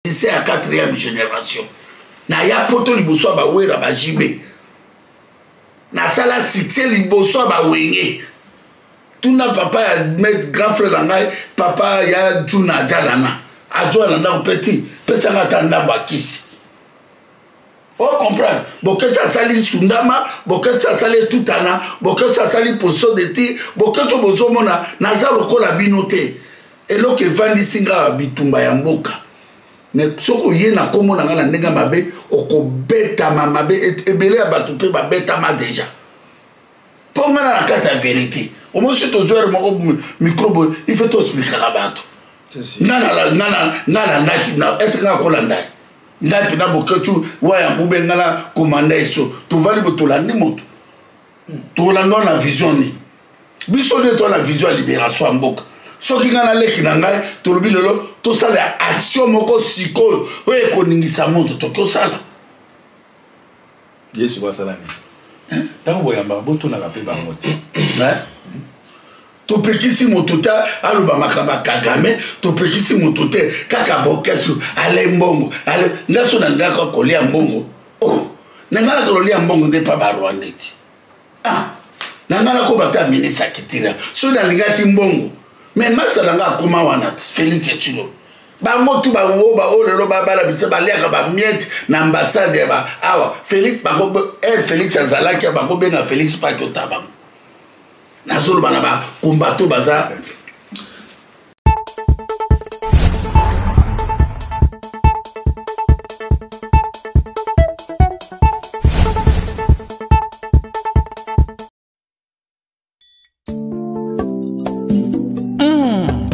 Musicien ya quatrième génération. Naya poto liboso ya ba Wera ba JB. Nasala succès liboso ya ba Wenge. Tuna papa ya maître grand frère na ngai papa ya Juna Jalana. Azwa na ndako petit pesa nga ata ndambo ya kisi. O comprendre? Boketshu asali sundama, Boketshu asali etutana, Boketshu asali position de tir, Boketshu bozomona naza lokola bino te. Eloko evandisi nga bitumba ya mboka. Mais soki oye na kombo na nga na ndenge mabe, okobetama mabe. Ebele ya bato mpe babetama deja. Mpo nga na kati ya verite. Omoni soki tozwi heure moko micro boye, il faut toexplikaka bato. Nga nalandaki, est-ce que nga nakolanda ye? Ngai mpe na Boketshu wa ya mbube, ngai na komanda eso tovandi bo tolandi moto tolanda na vision nini? Biso nde toa na vision ya libération ya mboka. Soki ngai naleki na ngai tolobi lelo tosala action moko sikoyo oyo ekoningisa moto, tokosala. Yesu basala nini? Ntango boyambaka botunaka mpe bango te. Topekisi moto te aloba makambo ya Kagame, topekisi moto te kaka Boketshu ale mbongo ale nga so na ngaka kolia mbongo. Oh, na nga na kolia mbongo nde pa ba Rwandais ti. Ah, na nga na ko bata ministre ya kitira so nalingaki mbongo mais masa na nga akoma wana te, Félix Tshilombo. Bango tu bango ba oyo lelo babala biso baliaka ba miettes na ambassade ya ba awa. Félix bako, eh, Félix azalaki bakobenga Félix Paki otaba. Nazoloba na ba combattant baza.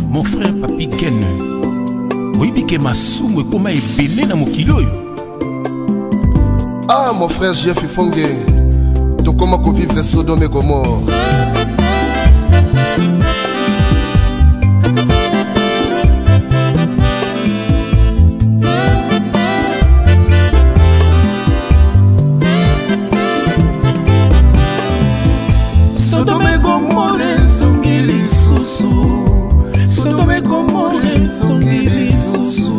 Mon frère Papi Ken, oyebi ke masumu ekoma ebele na mokili oyo. Ah, mon frère Jeff Ifonge, tokoma kovivre Sodome et Gomorre. Sodome Gomorre ezongi lisusu, Sodome Gomorre ezongi lisusu.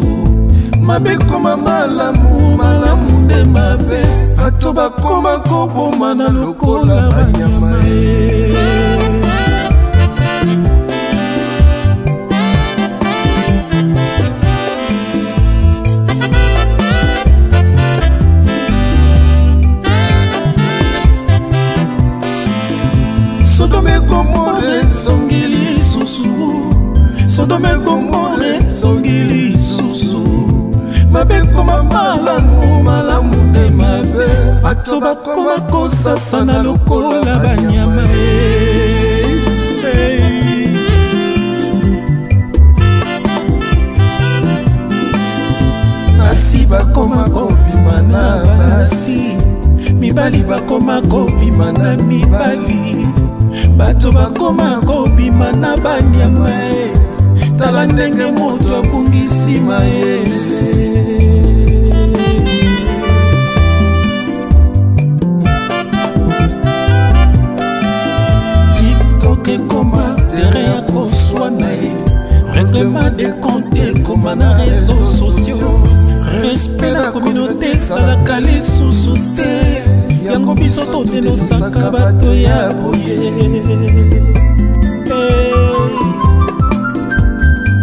Mabe ekoma malamu, malamu nde mabe, bato bakoma kobomana lokola banyama. Sodome Gomorre ezongi lisusu, Sodome Gomorre ezongi lisusu. Mabe ekoma malamu, malamu nde mabe, bato bakoma kosasana lokola banyama. Basi bakoma kobima na basi, mibali bakoma kobima na mibali, bato bakoma kobima na banyama. Tala ndenge moto abungisi mayele. TikTok ekoma terrain ya koswana ye, règlement de compte ekoma na réseaux sociaux, respect na communauté ezalaka lisusu te, yango biso todenosaka bato ya boye.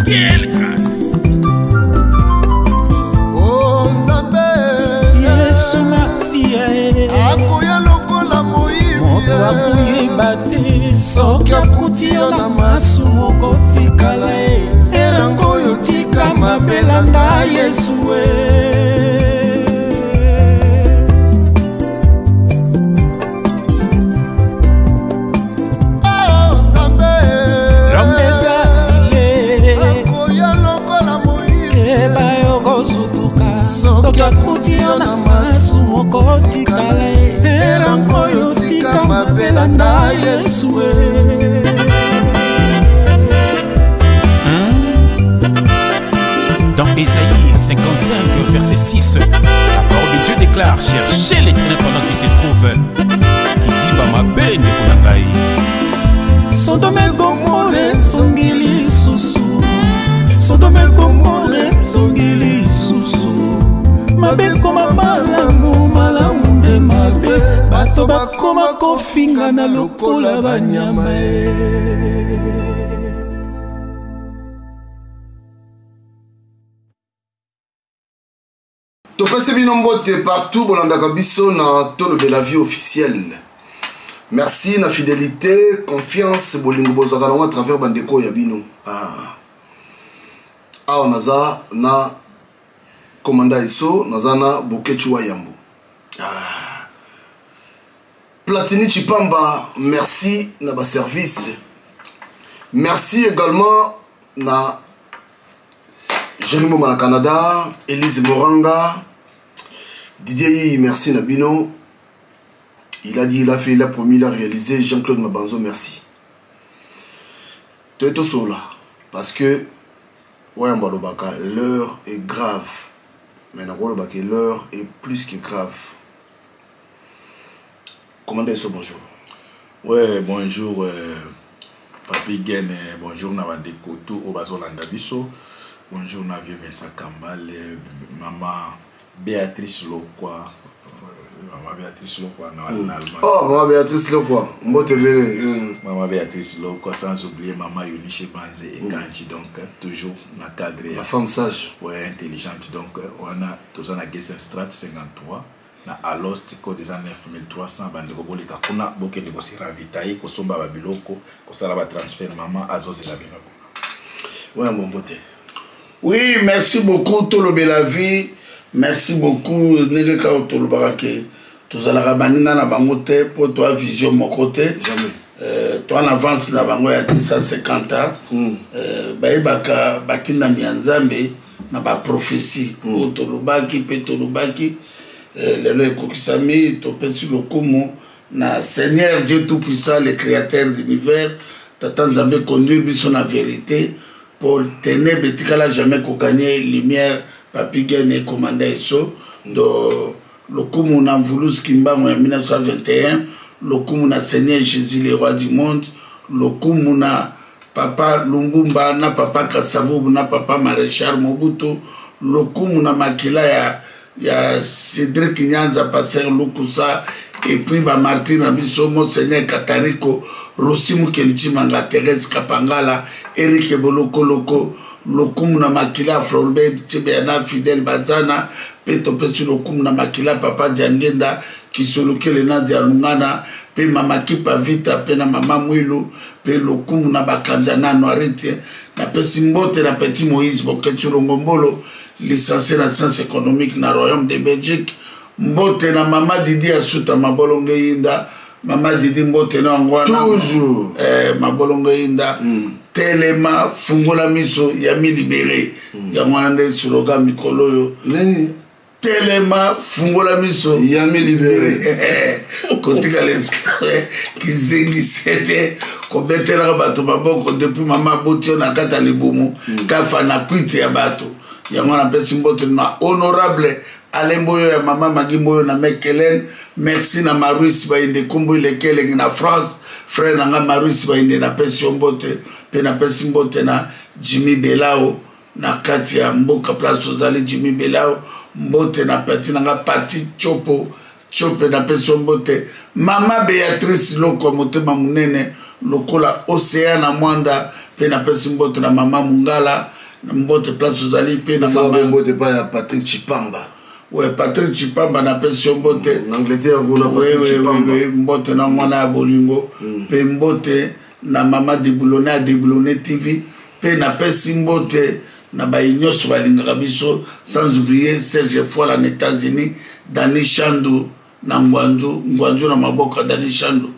Quelle grâce! Oh Nzambe, Yesu Masiya, akoya lokola moyibi, moto akoyeba te soki akuti yo na masumu okotikala ye, erango oyo tika mabe, landa Yesu. Oh Nzambe, L'homme de Galilée, akoya lokola moyibi, keba yokosutuka soki akuti yo na masumu okotikala ye, erango oyo tika mabe, landa Yesu. Dans Ésaïe 55, verset 6, la parole de Dieu déclare: cherchez l'Éternel pendant qu'il se trouve. Qui dit ba mabe ndeko na ngai. Sodome Gomorre ezongi lisusu, Sodome Gomorre ezongi lisusu. Tokoma kofingana lokola banyama e. Topesi bino mbote partout bolandaka biso na Tolobela Vie officielle. Merci na fidélité, confiance, bolingo bozalaka nango à travers bandeko ya bino. Ah. Awa naza na commandant Esso, naza na Boketshu wa Yambo. Ah. Platini Chipamba, merci na ba service. Merci également na Jérémy Mboma na Canada, Elise Moranga, Didier Yi, merci na bino. Il a dit, il a fait, il a promis, il a réalisé. Jean-Claude Mabanzo, merci. Toyeto sola parce que wayamba lobaka l'heure est grave. Mais na kolobaka l'heure est plus que grave. Commandant Esso, bonjour. Ouais, bonjour Papi Gen, bonjour na bandeko tout oyo bazolanda biso. Bonjour na vieux Vincent Kambale, maman Béatrice Lokwa. Maman Béatrice Lokwa na Allemagne. Oh, maman Béatrice Lokwa, mbote bele. Maman Béatrice Lokwa, sans oublier maman Eunice Banze et Kanji, donc toujours na cadre. La femme sage. Ouais, intelligente. Donc on a toza na Gessenstraat 53 na Alost code eza 9300 bandeko boleka kuna bokende kosi ravitailler kosomba ba biloko kosala ba transfert maman azozela bino. Ouais, mon beauté. Oui, merci beaucoup Tolobela Vie. Merci beaucoup ndenge kaka tolobaka ke tozalaka baninga na bango te po toa vision moko te. Jamais. Toa na avance na bango ya 250 ans. Bayebaka batindami ya Nzambe na ba prophétie. Oyo tolobaki pe tolobaki. Lelo ekokisami, topesi lokumu na Seigneur Dieu Tout-Puissant, le Créateur d'univers. Tata Nzambe conduire biso na vérité pour ténèbres etikala jamais ko gagner lumière. Papi Gen et commandant Esso. Do lokumu na Mvulus Kimbangu ya 1921, lokumu na Seigneur Jésus le roi du monde, lokumu na Papa Lumbumba na Papa Kasavubu na Papa Maréchal Mobutu, lokumu na makila ya Cédric Nyanza, Pasteur Lukusa, et puis ba Martin na biso, Monseigneur Katariko, Rossi Mukenchi Manga, Thérèse Kapangala, Eric Bolokoloko, lokumu na makila Floribert Tibena, Fidèle Bazana, pe topesi lokumu na makila Papa Diangenda, Kisolokele na Dialungana, pe Mama Kipa Vita, pe na Mama Mwilu, pe lokumu na Bakanja na Noirete, na pesi mbote na Petit Moïse Boketshu Longombolo, licencié na sciences économiques na Royaume de Belgique, mbote na Mama Didi Asuta Mabolonge Yinda, Mama Didi mbote na yango wana. Toujours. Mabolonge Yinda. Telema fungola miso ya mi libéré. Ya mwana nde slogan mikolo oyo. Nani? Telema fungola miso ya mi libéré. Kotika l'esclave kizengise te kobetelaka bato maboko depuis mama aboti yo na kati ya libumu. Kafa na kwiti ya bato. Yango wana napesi mbote na honorable Alembo oyo ya mama Magimbo oyo na Mekelen. Merci na Maruis Bayinde Kumbu Ilekelenge na France. Frère na nga Maruis Bayinde napesi yo mbote. Pe napesi mbote na Jimmy Belao na kati ya mboka place ozali Jimmy Belao. Mbote na pati na nga Pati Chopo. Chope napesi yo mbote. Mama Béatrice Loko motema munene lokola océan na Mwanda. Pe napesi mbote na mama Mungala. Mbote place ozali pe na Nasala mama mbote pa ya Patrick Chipamba. Ouais, Patrick Chipamba napesi yo mbote. En Angleterre, kuna Ouais, Patrick ouais, Chipamba. ouais, ouais, mbote na mwana ya bolingo. Pe mbote na mama Deboulonné ya Deboulonné TV. Pe napesi mbote na baye nyonso balingaka biso, sans oublier Serge Fola na États-Unis, Dani Chandu na Ngwanzu, Ngwanzu na maboko ya Dani Chandu.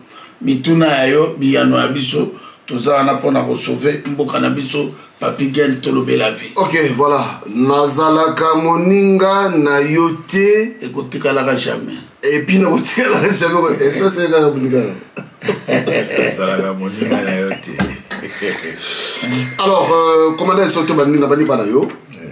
Mituna ya yo, biyano ya biso, toza wana mpona kosauve mboka na biso. Papi Gen Tolobela Vie. Ok, voilà. Nazalaka moninga na yo te. Ekotikalaka jamais. Et puis nakotikalaka jamais. Est-ce que c'est kaka moninga na? Nazalaka moninga na yo te. Alors, commandant Esso, to baninga bani bana yo.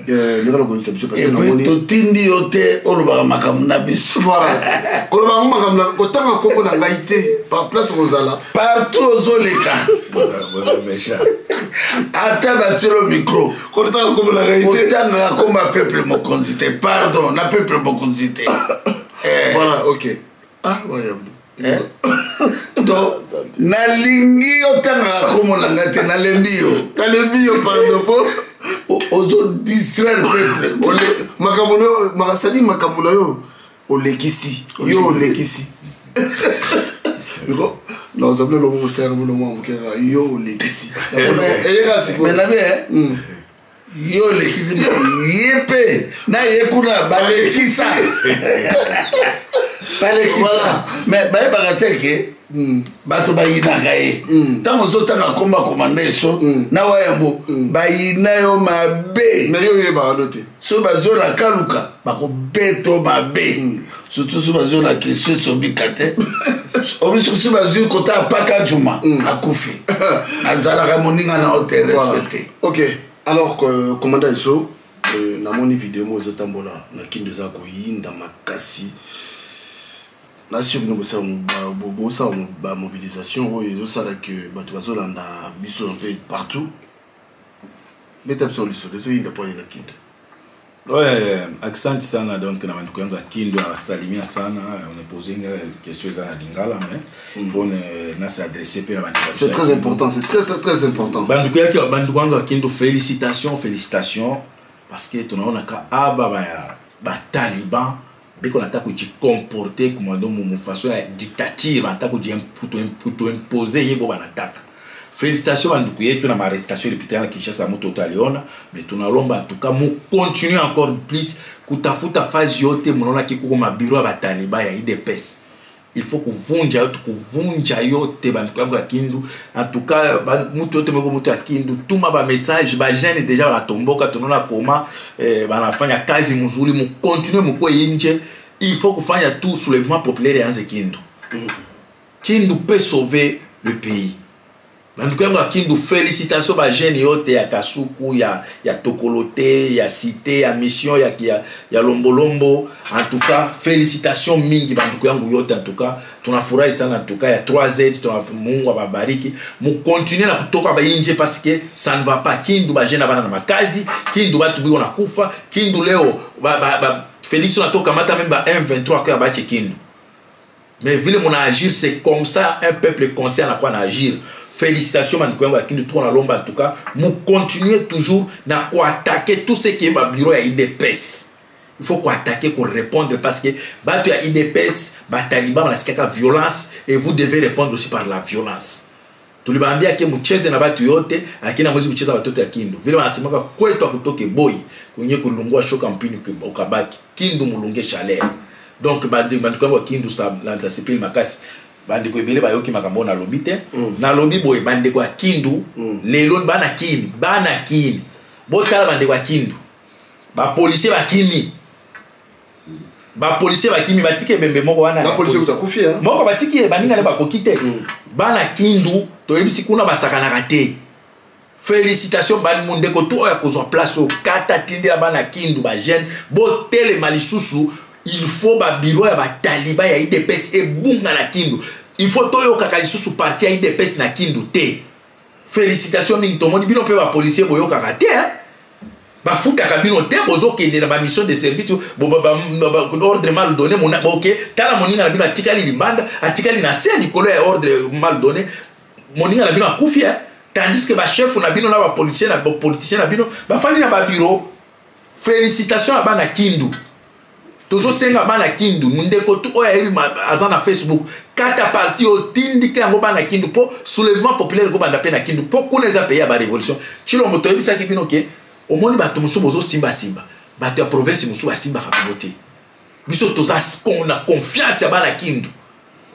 Ndenge na koyebisa biso parce que Et puis, namoni totindi yo te olobaka makambo na biso. Voilà. Koloba makambo na kotanga kombo na ngai te, par place kozala. Partout ozoleka. Boza méchant. Ata batilo micro. Kotanga kombo na ngai te. Kotanga kombo ya peuple mokonzi te. Pardon, na peuple mokonzi te. Voilà, OK. Ah, ouais. Eh? To nalingi yo otangaka kombo na ngai te, nalembi yo. Nalembi yo, pardon, po ozo distraire peuple. Makambo na yo makasali, makambo na yo olekisi, yo olekisi. Nazabla lobo mosala bolo mwa moke kaka yo olekisi eyeka sikoyo. Nabi yo olekisi ye mpe na ye kuna balekisa, balekisa, mais bayebaka te ke bato bayinaka ye. Ntango ozotanga komba komanda eso na wayambo, bayina yo mabe. Mais yo oyebaka no te. So bazwi na kaluka, bakobeto mabe, surtout so bazwi na question esobika te. Obiso bazwi kota apaka juma akufi, azalaka moninga na yo te, respecte. Ok, alors que commandant Eso, namoni video moko ezotambola na Kindu, eza koyinda makasi. Nasi bino bosala bamobilisation oyo ezosala ke bato bazolanda biso mpe partout. Beta biso lisolo, ezoyinda mpo nini na Kindu? Ouais, accent sana. Donc na bandeko yango ya Kindu, nabasalimia sana. On pose nga question eza na lingala, mais faut na s'adresser mpe na bandeko. C'est très important, c'est très très très important. Bandeko yaki, bandeko yango ya Kindu, félicitations, félicitations, parce que tunaonaka aba bataliban beko nataka kujicomporter kumando mu façon ya dictature, banataka kutuimposer ye bo banataka. Félicitations banduku yetu na maarrestation ilipita na Kinshasa, moto oto aliona. Mais tunalomba, en tout cas, mu continue encore plus kutafuta fazi yote munaona kikuko mabureau ya bataliba ya UDPS. Il faut kuvunja yote, kuvunja yote. Banduku yangu ya Kindu, en tout cas, mutu yote moko mutu ya Kindu, tuma ba message. Ba jeune déjà banatomboka, tunaona koma banafanya kazi mzuri. Mu continue, mukuwe inje. Il faut kufanya tout soulèvement populaire yanze Kindu. Kindu peut sauver le pays. Banduku yango ya Kindu, félicitation. Bajeune yote ya Kasuku, ya Tokolote, ya Cité, ya Mission, ya Lombolombo, en tout cas félicitation mingi, banduku yangu yote. En tout cas tunafurahi sana. En tout cas ya 3Z, tuna Mungu ababariki. Mucontinue na kutoka bainje, parce que ça ne va pas Kindu. Bajeune bana na makazi Kindu, batu biko na kufa Kindu. Leo ba Félix natoka mata même ba M23 kwa bache Kindu. Mais vile mon agir, c'est comme ça un peuple conscient à quoi agir. Félicitations bandeko yango ya Kindu. Tuko nalomba, en tout cas, mu continuer toujours na koattaquer tout ce qui est ma bureau ya UDPS. Il faut koattaquer, korépondre, parce que bato ya UDPS, bataliban banasikaka violence et vous devez répondre aussi par la violence. Tulibambia ke mucheze na batu yote, lakini hamwezi kucheza watoto ya Kindu. Vile wanasemaka kwetu akutoke boy kwenye kulungua shoka mpini ukabaki Kindu mulunge chaleur. Donc bandeko yango ya Kindu, sa sepeli makasi. Bandeko ebele bayoki makambo nalobi te. Nalobi boye, bandeko ya Kindu, lelo bana Kini, bana Kini, botala bandeko ya Kindu, bapolisier bakimi, bapolisier bakimi, batiki ebembe moko wana. Moko batiki ye, baninga nde bakoki te. Bana Kindu, toyebisi kuna basakanaka te. Félicitation bandeko to oyo ya kozwa place oyo kata tindela bana Kindu, bajeune botelema lisusu. Il faut babureau ya bataliba ya UDPS ebunga na Kindu. Il faut toyokaka lisusu parti ya UDPS na Kindu te. Félicitation mingi. Tomoni bino mpe bapolisier boyokaka te, bafutaka bino te, bozokende na bamission de service, ordre mal donné. Boke tala moninga na bino atikali libanda, atikali na se likolo ya ordre mal donné, moninga na bino akufi, tandis que bachef na bino na bapoliticien na bapoliticien na bino bafandi na babureau. Félicitation ya bana Kindu. Tozosenga bana Kindu, ndeko tu oyo ayebi aza na Facebook, kata parti otindika yango bana Kindu, mpo soulèvement populaire ekobanda mpe na Kindu, mpo kuna eza pays ya barévolution. Chilombo, toyebisaki bino ke omoni bato mosusu bozosimbasimba, bato ya province mosusu basimbaka bino te. Biso toza na confiance ya bana Kindu.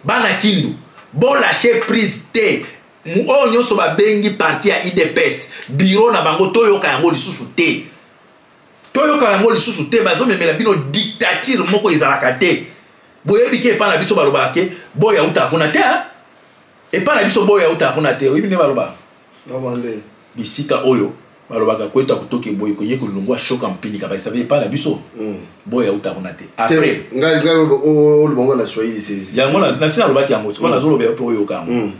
Bana Kindu, bolâche prise te. Oyo nyonso babengi parti ya UDPS, bureau na bango toyoka yango lisusu te, toyoka yango lisusu te. Bazomemela bino dictature moko ezalaka te. Boyebi ke epai na biso balobaka ke boyo autaka kuna te. Epai na biso boyo autaka kuna te. Oyebi nde balobaka bisika oyo balobaka kweta kotoke boye koye kolongwa shoka mpini kabisa. Epai na biso boyo autaka kuna te. Après ngai na Swahili. Yango nasi nalobaki yango, sikoyo nazolobela mpe oyoka yango.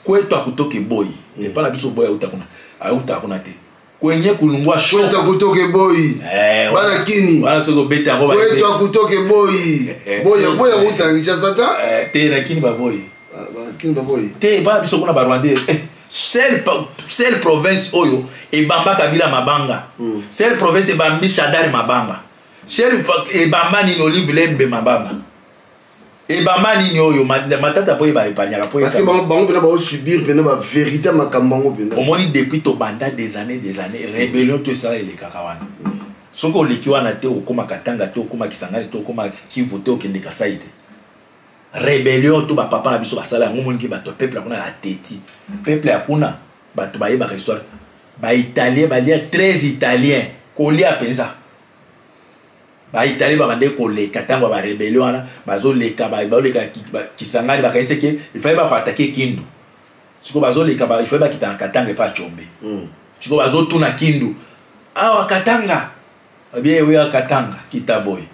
Kwetu akutoke boyi, epai na biso boyo autaka kuna, autaka kuna te. Kwenye kulungwa shoka kutoke boyi eh, bana kini wana soki obeta yango kwetwa kutoke boyi eh, boya boya kuta Kinshasa ta eh, te na kini baboyi ah, kini baboyi te bana biso kuna ba Rwandais seule seule province oyo ebamba Kabila mabanga Seule province ebambi Shadari mabanga, seule ebamba nini Olive Lembe mabanga, ebamba nini oyo matata mpo yeba epanyaka mpo parce que bango mpena baosubir mpena bavérité makambo yango mpena. Omoni, depuis tobanda des années, des années, rébellion to esala elekaka wana. Soki oleki wana te, okóma Katanga te, okóma Kisangani te, okóma Kivu te, okende Kasai te. Rébellion to bapapa na biso basala yango. Omoniki bato, peuple ya kuna ya teti, peuple ya kuna, bato bayebaka histoire. Baitalien balia 13 italien kolia mpenza. Baitalien babandeki koleka ntango ya barébellion wana, bazoleka, bazoleka Kisangani, bakanisi ke ifai bakoattaquer Kindu. Sikoyo bazoleka, ifai bakita na Katanga epa Tshombe. Sikoyo bazotuna Kindu: "Awa Katanga?" Babie: "Ewe Katanga, kita boye."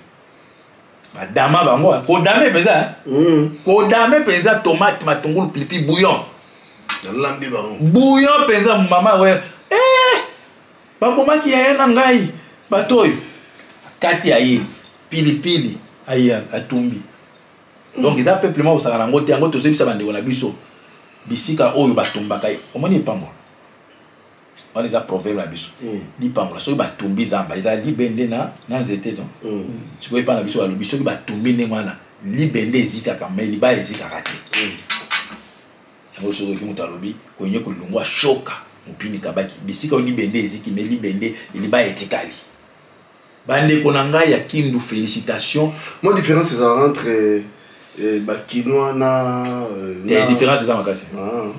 Badama bango kodame mpenza, Kodame mpenza, tomate, matungulu, pilipili, bouillon. Nalambi bango. Bouillon mpenza. Mama we, eh, babomaki yaya na ngai, bato oyo kati ya ye pilipili aye atumbi. Donc eza peuple moko kosaka nango te. Yango tozoyebisa bandeko na biso, bisika oyo batumbaka ye, omoni epangola wana, eza proverbe na biso. Lipangola, soki batumbi zamba, eza libende na nzete no. Sikoyo epa na biso balobi, soki batumbi ndenge wana, libende ezikaka, mais libaya ezikaka te. Yango soki oki moto alobi kwenye kolungwa shoka mopini kabaki, bisika oyo libende eziki, mais libende, libaya etikali. Bandeko na ngai ya Kindu, félicitation. Moi, différence ezalaka entre bakinois na Te, différence eza makasi. Ah.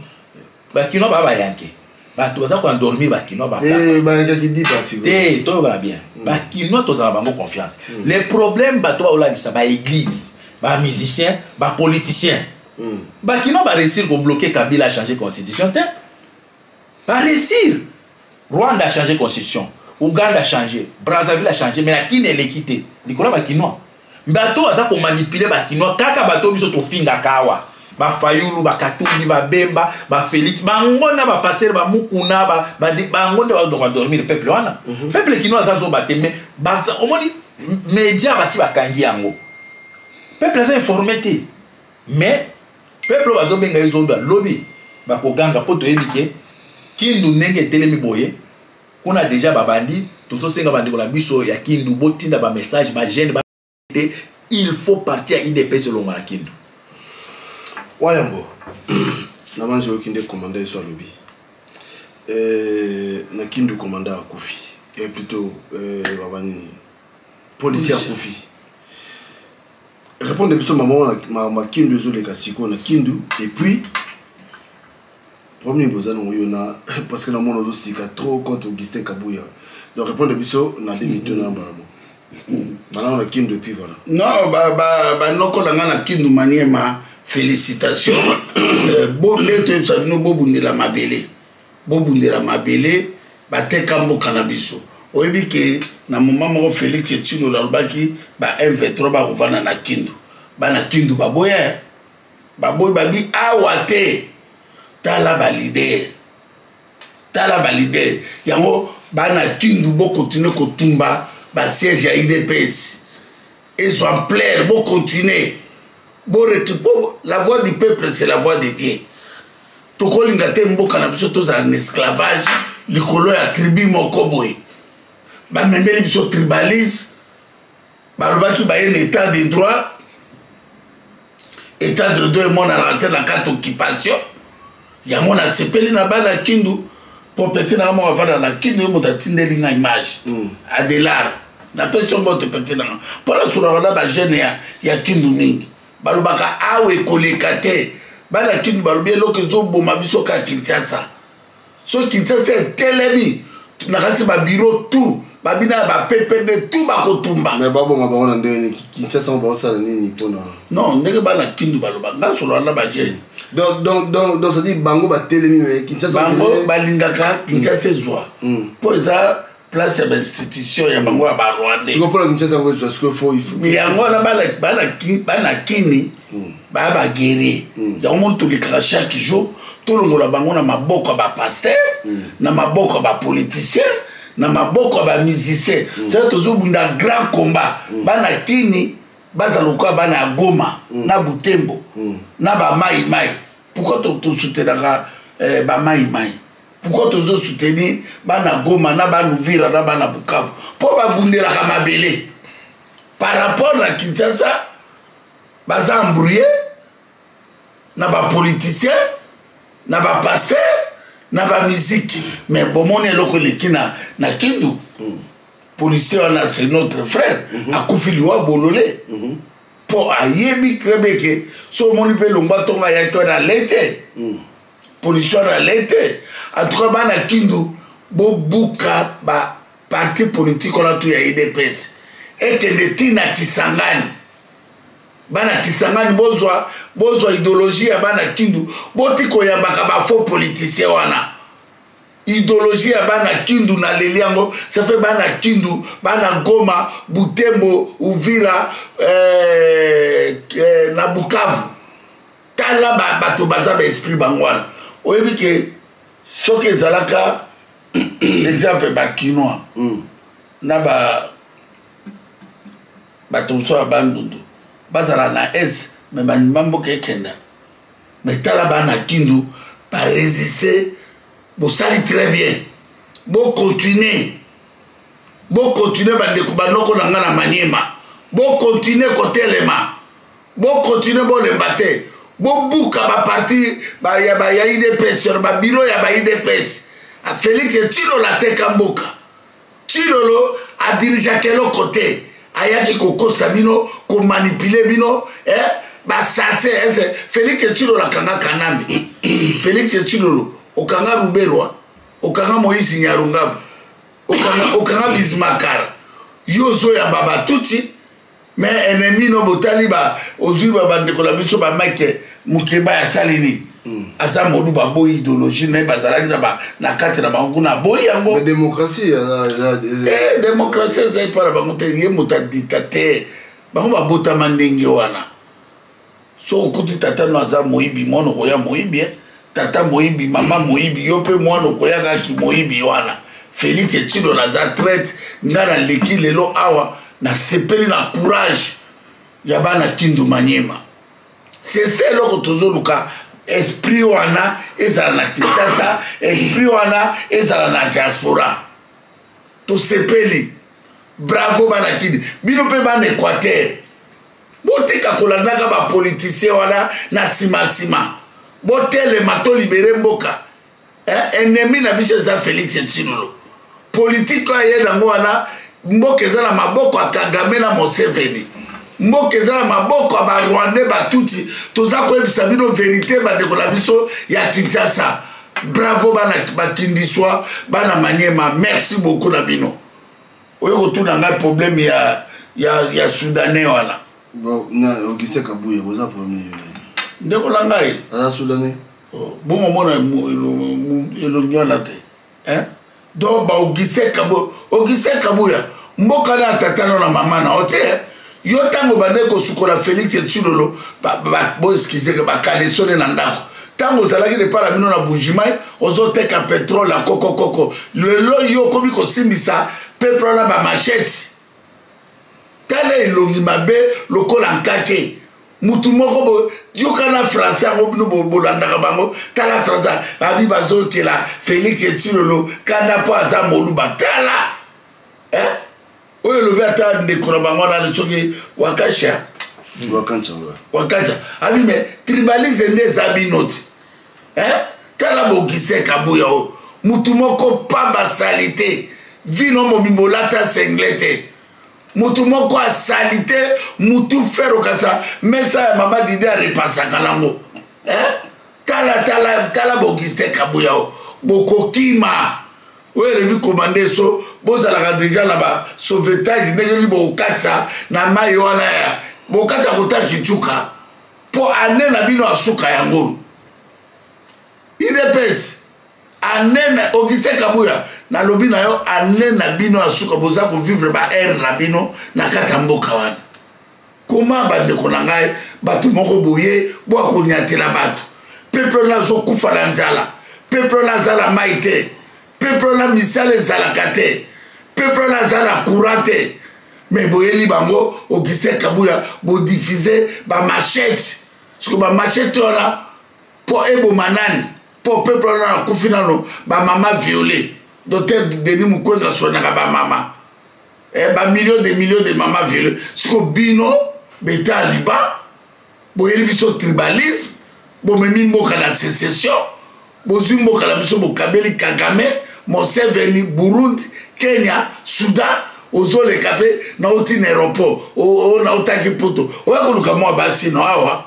Bakinois baa bayanke, bato baza koendormir bakinois. Bayankaki di pasi. Te, toyokana bien. Bakinois tozala bango confiance. Le problème, bato baolandisa baéglise, bamusicien, bapoliticien. Bakinois baréussir kobloquer Kabila achanger constitution te. Baréussir. Rwanda a changé constitution, Uganda a changé, Brazzaville a changé, mais na Kini eleki te likolo ya bakinois. Bato baza komanipuler bakinois kaka bato biso tofingaka awa, bafayulu, bakatumbi, babemba, bafélix, bango na bapasteur bamukuna, bango nde badormir peuple wana. Peuple kinois aza zoba te, mais omoni média basi bakangi yango, peuple aza informé te. Mais peuple oyo bazobenga ye zoba, lobi bakoganga, mpo toyebi ke Kindu ndenge etelemi boye kuna déjà babandi. Tozosenga bandeko na biso ya Kindu, botinda bamessage, bajeune te, il faut partir ya UDPS elongwa na Kindu. Wayambo na banzi, oyoki nde commandant eso alobi na Kindu commandant akufi, et plutôt baba nini, policier akufi. Répondre biso mama wana, makindu ezoleka sikoyo na Kindu. Et puis premier boza nango yo na, parce que namona ozosika trop contre Augustin Kabuya. Donc répondre biso na limite na mbala moko banango na Kindu, et puis voilà. Non, banoko na nga na Kindu, Maniema, félicitation. Bo nde toyebisa bino, bobundela mabele, bobundela mabele. Bateka mboka na biso. Oyebi ke na moma moko Félix Tshilolo alobaki ba M23 bakovanda na Kindu. Bana Kindu baboya, baboyi, babi awa te. Tala baleader, tala baleader yango. Bana Kindu, bokontinue kotumba basiège ya UDPS, ezwa ampleur. Bokontinue po la voix du peuple, c'est la voix de Dieu. Tokolinga te mboka na biso tozala na esclavage likolo ya tribu moko boye. Bamemeli biso tribalisme. Balobaki baye na état de droit. État de droit emonanaka te na kati occupation. Yango nasepeli na bana Kindu. Po petit nanga moko avanda na Kindu, ye moto atindeli nga image. Adelar, napesi yo mbote, petit nanga, mpo nasolaka na bajeune ya Kindu mingi. Balobaka awa ekoleka te. Bana Kindu balobi eloko ezoboma biso kaka Kinshasa. So Kinshasa etelemi na kasi babureau tout, babina ya baPPD tout bakotumba. Mais baboma bango na ndenge nini? Kinshasa ngo baosala nini mpona? Non, ndenge bana Kindu baloba, nga solola na bajeune. Donc c'est-à-dire bango batelemi, mais Kinshasa? Bango balingaka Kinshasa ezwa, mpo eza place ya bainstitution ya bango ya barwandais. Sikoyo mpona Kinshasa yango ezwa, sikoyo fo il faut Yango wana bana Kini baya baguerrier. Yango moni tolekaka chaque jour. Tolongola bango na maboko ya bapasteur, na maboko ya bapoliticien, na maboko ya bamusicien. Cest tozobunda grand combat. Bana Kini baza lokola bana ya Goma na Butembo na bamai mai. Pourquoi tosoutenaka bamai mai? Pourquoi tozosoutenir bana Goma na bana Uvira na bana Bukavu? Mpo babundelaka mabele. Par rapport na Kinshasa, baza embrouillé na bapoliticien, na bapasteur, na bamusike. Mais bomoni eloko eleki na Kindu. Policier wana, c'est notre frère, akufi liwa bolole, mpo ayebi très bien ke so omoni mpe longwa ntongo ayaki wana ale te, policier wana ale te. En tout cas, bana Kindu, bobuka baparti politique wana tu ya UDPS, ekende ntina Kisangani. Bana Kisangani, bozwa idéologie ya bana Kindu, boti koyambaka bafaux politicien wana. Idéologie ya bana Kindu, naleli yango. Ça fait bana Kindu, bana Goma, Butembo, Uvira, na Bukavu, tala bato baza baesprit bango wana. Oyebi ke soki ezalaka exemple bakinois na bato mosusu ya Bandundu bazala na est, me bandima mboka ekenda. Me tala bana Kindu baresiste. Bosali très bien, bocontinue, bocontinue. Bandeko, banoko na ngai na Maniema, bocontinue kotelema, bocontinue, bolemba te. Bobuka baparti ya UDPS, babureau ya ba UDPS. Félix Tshilolo ateka mboka. Tshilolo adirigeaka eloko te, ayaki kokosa bino, komanipuler bino, eh? Basase ese Félix Tshilolo akanga Kanambe. Félix Tshilolo okanga Ruberwa, okanga Moïse Nyarungabo, okanga Bismakara. Yo ozoyamba batuti, mais ennemi no botali ba ozwi ba bandeko na biso bamike Mokeba asali nini? Aza modu, baboyi idéologie na ye. Bazalaki na kati na bango kuna, aboyi yango. Démocratie. Démocratie ezali mpa na bango te. Ye moto adictateur, bango babotama ndenge wana. So okuti tata no aza moyibi, mwana okoya moyibi. Tata moyibi, mama moyibi, yo mpe mwana okoya kaki moyibi wana. Félix Tshilolo aza traître. Ngai naleki lelo awa, nasepeli na courage ya bana Kindu, Manyema. C'est ça eloko tozoluka. Esprit wana ezala na Kinshasa, esprit wana ezala na diaspora. Tosepeli, bravo bana Kini. Bino mpe bana Équateur, botika kolandaka bapoliticien wana na nsima-nsima. Botelema, tolibérer mboka. Ennemi na biso eza Félix Tshilolo. Politike oyo aye nango wana, mboka eza na maboko ya Kagame na Museveni, mboka eza na maboko ya barwandais batuti. Toza koyebisa bino vérité, bandeko na biso ya Kinshasa. Bravo bana bakindiswa, bana Maniema, merci beaucoup na bino. Oyo kotuna ngai problème ya Soudanais wana. Bon, na Augustin Kabuya boza premier. Ndeko na ngai. Aza Soudanais. Oh, bongo mona elongi wana te, hein? Donc ba Augustin Kabuya, Augustin Kabuya, mboka na tata no na mama na yo te. Yo ntango bande kosukola Félix Tshilolo, boexcuser, bakalesone na ndako, ntango ozalaki lepala bino na Bujimai, ozoteka pétrole ya kokokoko. Lelo yo okomi kosimbisa peuple wana bamachete. Tala elongi mabe lokola nkake. Mutu moko bo yoka na français yango, bino bolandaka bango. Tala français babi bazokela Félix Tshilolo kanda mpo aza moluba. Tala, eh? Oyo elobi ata ndeko na bango wana soki Wakasha. Wakancha. Wakancha abi me tribalisme nde eza bino ti, eh? Tala Bokise Kabuya oyo, mutu moko pamba, sali te vino mobimba, olata sengle te, mutu moko asali te, mutu fero kasa mesa ya mama Dide arepasaka nango, eh? Tala, tala, tala Bokiste Kabuya oyo, bokokima. Oyo elobi komande so bozalaka déjà na basauvetage ndenge nini bokokatisa na mai wana ya bokatisa kota kicuka, mpo ane na bino asuka yango. UDPS ane na Augustin Kabuya, nalobi na yo, ane na bino asuka. Boza kovivre ba aire na bino na kati ya mboka wana. Koma bandeko na ngai, bato moko boye bwakonyatela bato. Peuple wana azokufa na nzala, peuple wana aza na mai te, peuple wana misala ezalaka te, peuple wana aza na courant te. Mais boyeli bango Augustin Kabuya, bodiffuse bamachete. Siko bamachete wana mpo eboma nani? Mpo peuple wana akufi nano, bamama viole. Docteur Denis Mukwege aswanaka bamama, bamillion de millions de mama viole. Siko bino beta liba boyeli biso tribalisme, bomemi mboka na sécession, bozwi mboka na biso bokabeli Kagame, Museveni, Burundi, Kenya, Soudan. Ozoleka mpe nauti na aéroport, nautaki Poto, oya koluka mwa basi no awa.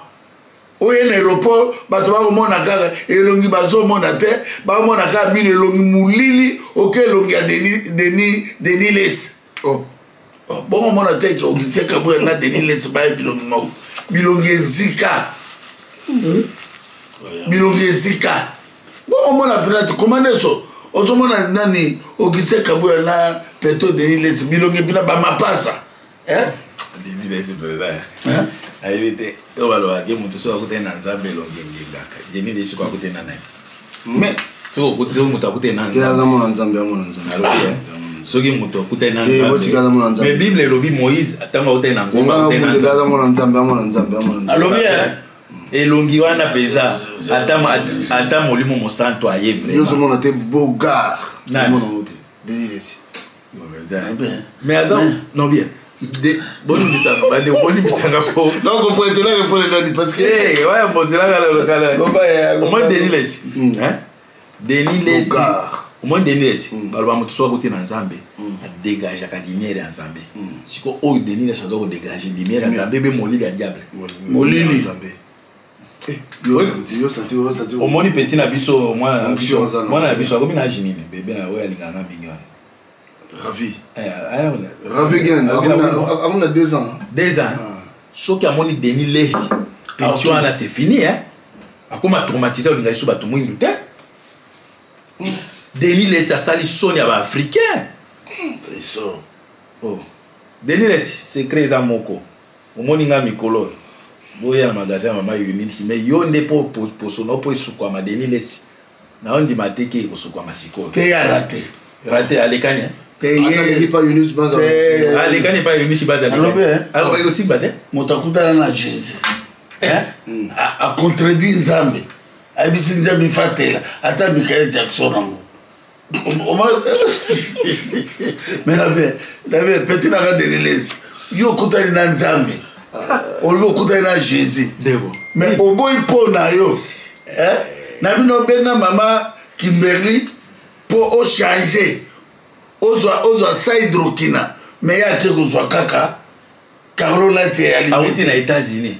Oye na aéroport, bato bakomona kaka elongi, bazomona te, bakomona kaka bino elongi molili, oke elongi ya Denis Lessie. Oh. Oh, bongo mona te ke Augustin Kabuya na Denis Lessie baye bilongi moko, bilongi ezika, bilongi ezika. Bongo mona pirate koma ndeso ozomona nani Augustin Kabuya na Petro Denis Lessie, bilongi mpina bamapasa, eh? Denis Lessie président ayebi te oyo balobaki moto soki akutani na Nzambe elongi engengaka. Denis Lessie ko akutani na nani? Mais soki moto akutani na Te, aza mwana Nzambe, amona Nzambe. Nalobi, eh, soki moto akutani na Te, botika aza mwana Nzambe. Mais Bible elobi Moïse ntango akutani na ngomba, akutani na Nzambe, aza mwana Nzambe, amona Nzambe, amona Nzambe. Alobi, eh? Elongi wana mpenza, ata Molimo Mosantu aye Yo vraiment. ozomona te bogar? Nani? Omona ngo te Denis Lessie? Mais aza non bien, bolimbisanga, bandeko, bolimbisanga po Donc comprendre la répondre nani, parce que Eh, ouais, bozelaka kala. Loba ya, loba. Omoni Denis Lessie, hein? Denis Lessie. Bogar. Omoni Denis Lessie, baloba moto soki akuti na Nzambe adégageaka lumière ya Nzambe. Siko oyo Denis Lessie aza kodégage lumière ya Nzambe be molili ya diable. Molili. Nzambe. Eh, yo senti, yo senti, yo senti. Omoni petit na biso, mwana na Onction biso, aza na mwana na te. biso akomi na age nini, bebe na oyo alingaka nga mingi wana? Ravi. Eh, Ravi Gen, akomi akona 2 ans. 2 ans. Soki amoni Denis Lessie, petit wana, c'est fini, hein. Akoma traumatisé, olinga lisusu bato mwindu te. Denis Lessie asali soni ya baafricain. Eso. Oh. Denis Lessie, secret eza moko. Omoni nga mikolo oyo boya na magasin ya mama Unity, mais yo nde mpo poso na mpo esukwama. Denis Lessie, naondima te ke ekosukwama sikoyo. Te, ya rate. Rate, alekani, hein? Te. Ataleki Ye pa Yunus Banza. Te. Alekani epai Yunisi Baza. Alobi, eh? Ekosimba te. Moto akutana na Jésus, hein? Acontredit Nzambe, ayebisi Nzambe ifatela ata Michael Jackson yango. Mais nabe petit naka Denis Lessie, yo okutani na Nzambe, olobi okutani na Jésus. Ndeko. Mais oboyi mpo na yo, eh? Na bino obenga mama Kimberly mpo ochange, ozwa saidrokina, mais ye ake kozwa kaka Carlo Lati ya Awuti na États-Unis,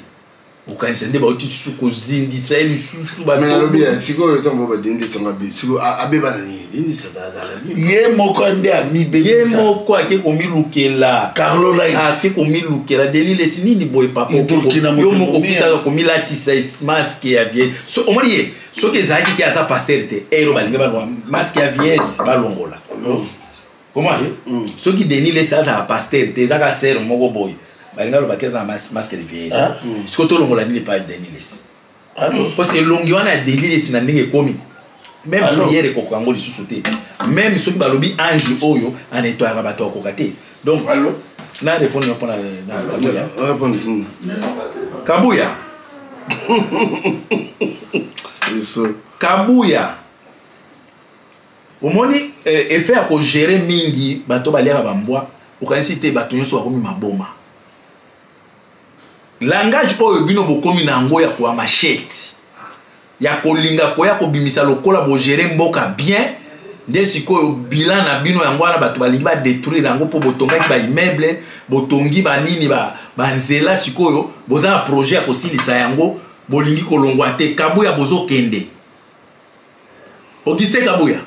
okanisa nde bauti lisusu kozindisa ye lisusu. Mais nalobi, sikoyo ntango ba Denis Lessie ngo sikoyo abeba na nini? Denis Lessie azala bien. Ye moko nde Ye amibebisa. moko ake komilukela. Carlo Light. Ake komilukela. Denis Lessie, nini boye papa? Idrokina. Yo Moto moko bomi, okitaka komilatisa masque ya vieillesse. So omoni ye, soki ezalaki ke aza pasteur te, ero balingi balonga masque ya vieillesse, balongola. Comment ye, soki Denis Lessie azala pasteur te, ezaka sere moko boye, balingi alobaki aza na masque de vieillesse. Sikoyo tolongola nini epai Denis Lessie? Parce que elongi wana ya Denis Lessie, na ndenge ekomi, même Allô? prière ekoka yango lisusu te. Même soki balobi ange oyo anettoyaka bato, akoka te. Donc na répondre mpona na Kabuya. Répondre. Kabuya. Eso. Kabuya, omoni effet ya kogérer mingi bato baliaka bambwa. Okanisi te bato nyonso bakomi maboma. Langage oyo bino bokomi na yango ya koya machete, ya kolinga koya kobimisa lokola bogérer mboka bien, nde sikoyo bilan na bino yango wana. Bato balingi badétruire yango mpo botongaki baimmeuble, botongi banini, banzela. Sikoyo boza na projet ya kosilisa yango, bolingi kolongwa te. Kabuya, bozokende. Augustin Kabuya,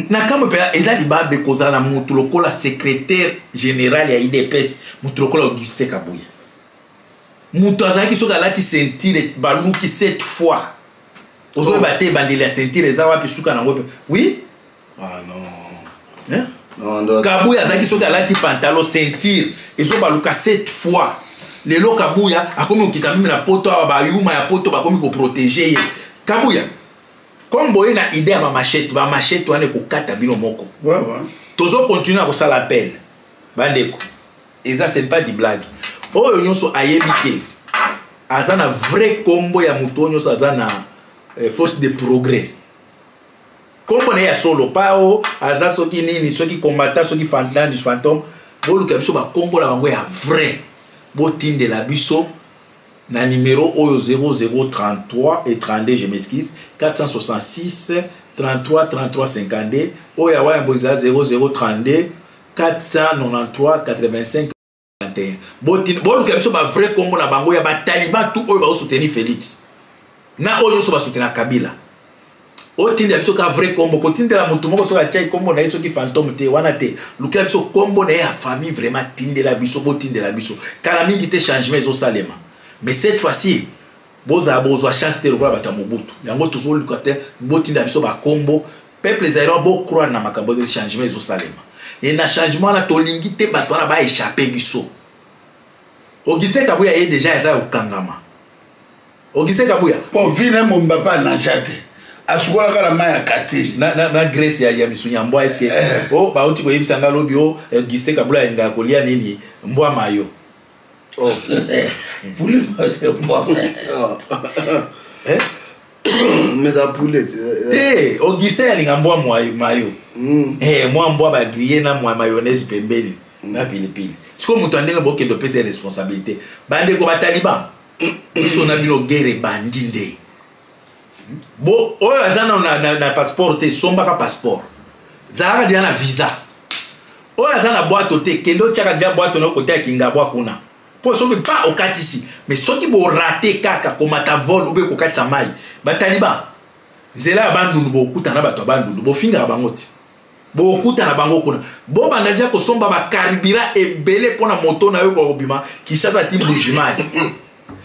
na kamwe mpenza, eza libabe kozala na motu lokola secrétaire général ya UDPS, motu lokola Augustin Kabuya. Moto azalaki soki alati ceinture, baluki sept fois, ozoyeba te ebandeli ya ceinture eza wapi, suka nango mpe. Oui. Ah non. Hein? Non, Kabuya azalaki soki alati pantalon, ceinture ezobaluka sept fois. Lelo Kabuya akomi kokita meme na poto awa, bayuma ya poto bakomi koprotege ye. Kabuya, comme boye na idée ya bamachete, bamachete wana ekokata bino moko. Ouais, ouais. Tozo continue na kosala appel, bandeko, eza ce n'est pas du blague. Oyo nyonso ayebi te aza na vrai kombo ya moto, oyo nyonso aza na force de progrès, kombo na ye ya solo pao aza soki nini, soki combattant, soki nani, fantôme, boluka biso bakombo na bango ya vrai, botindela biso na numéro oyo 0033 et 32, je m'excuse, 466 33 33 52. Oyo ya wayambo eza 0032 493 85 21. Boluka biso bavrai kombo na bango ya bataliban tout oyo bazosoutenir Félix na oyo nyonso basoutenir Kabila. Otindela biso ka vrai kombo. Kotindela motu moko soki atiaki kombo na ye soki fantôme te wana te, lukela biso kombo na ye ya famille vraiment, tindela biso, botindela biso. Kala mingi te changement ezosalema, mais cette fois-ci bozala bozwa chance te lokola bato ya Mobutu. Yango tozoluka te, botindela biso bakombo. Peuple zaïrois, bocroire na makambo ete changement ezosalema. E na changement wana tolingi te bato wana baéchappe biso. Augustin Kabuya ye déjà eza ya kokangama. Augustin Kabuya, po vine momba mpe anaja te, asukolaka na mai ya kateli. Na graisse ya misuni ya mbwa. Eske o bauti koyebisa nga lobi o Augustin Kabuya alingaka kolia nini? Mbwa mayo. Oh. Poulet, mbwa. Eh? Mais za poulet. Te, Augustin alinga mbwa mayo. Mwa mbwa bagrille na mwa mayonnaise pembeni na pilipili. Sikoyo moto ya ndenge bokende opesa ye responsabilité? Bandeko bataliban, biso na bino guerre ebandi nde. Bo oyo aza na passeport te, sombaka passeport, zalaka deja na visa. Oyo aza na bwato te, kende otiaka deja bwato na kote ya Kingabwa kuna, mpo soki pa okatisi. Mais soki borate kaka komata vol ube kokatisa mai, bataliban, nzela ya Bandundu, bokutana bato ya Bandundu, bofingaka bango ti bokutana bango kuna. Bobanda deja kosomba bacarburant ebele mpona moto na yo kobima Kinshasa ti Mbujimai.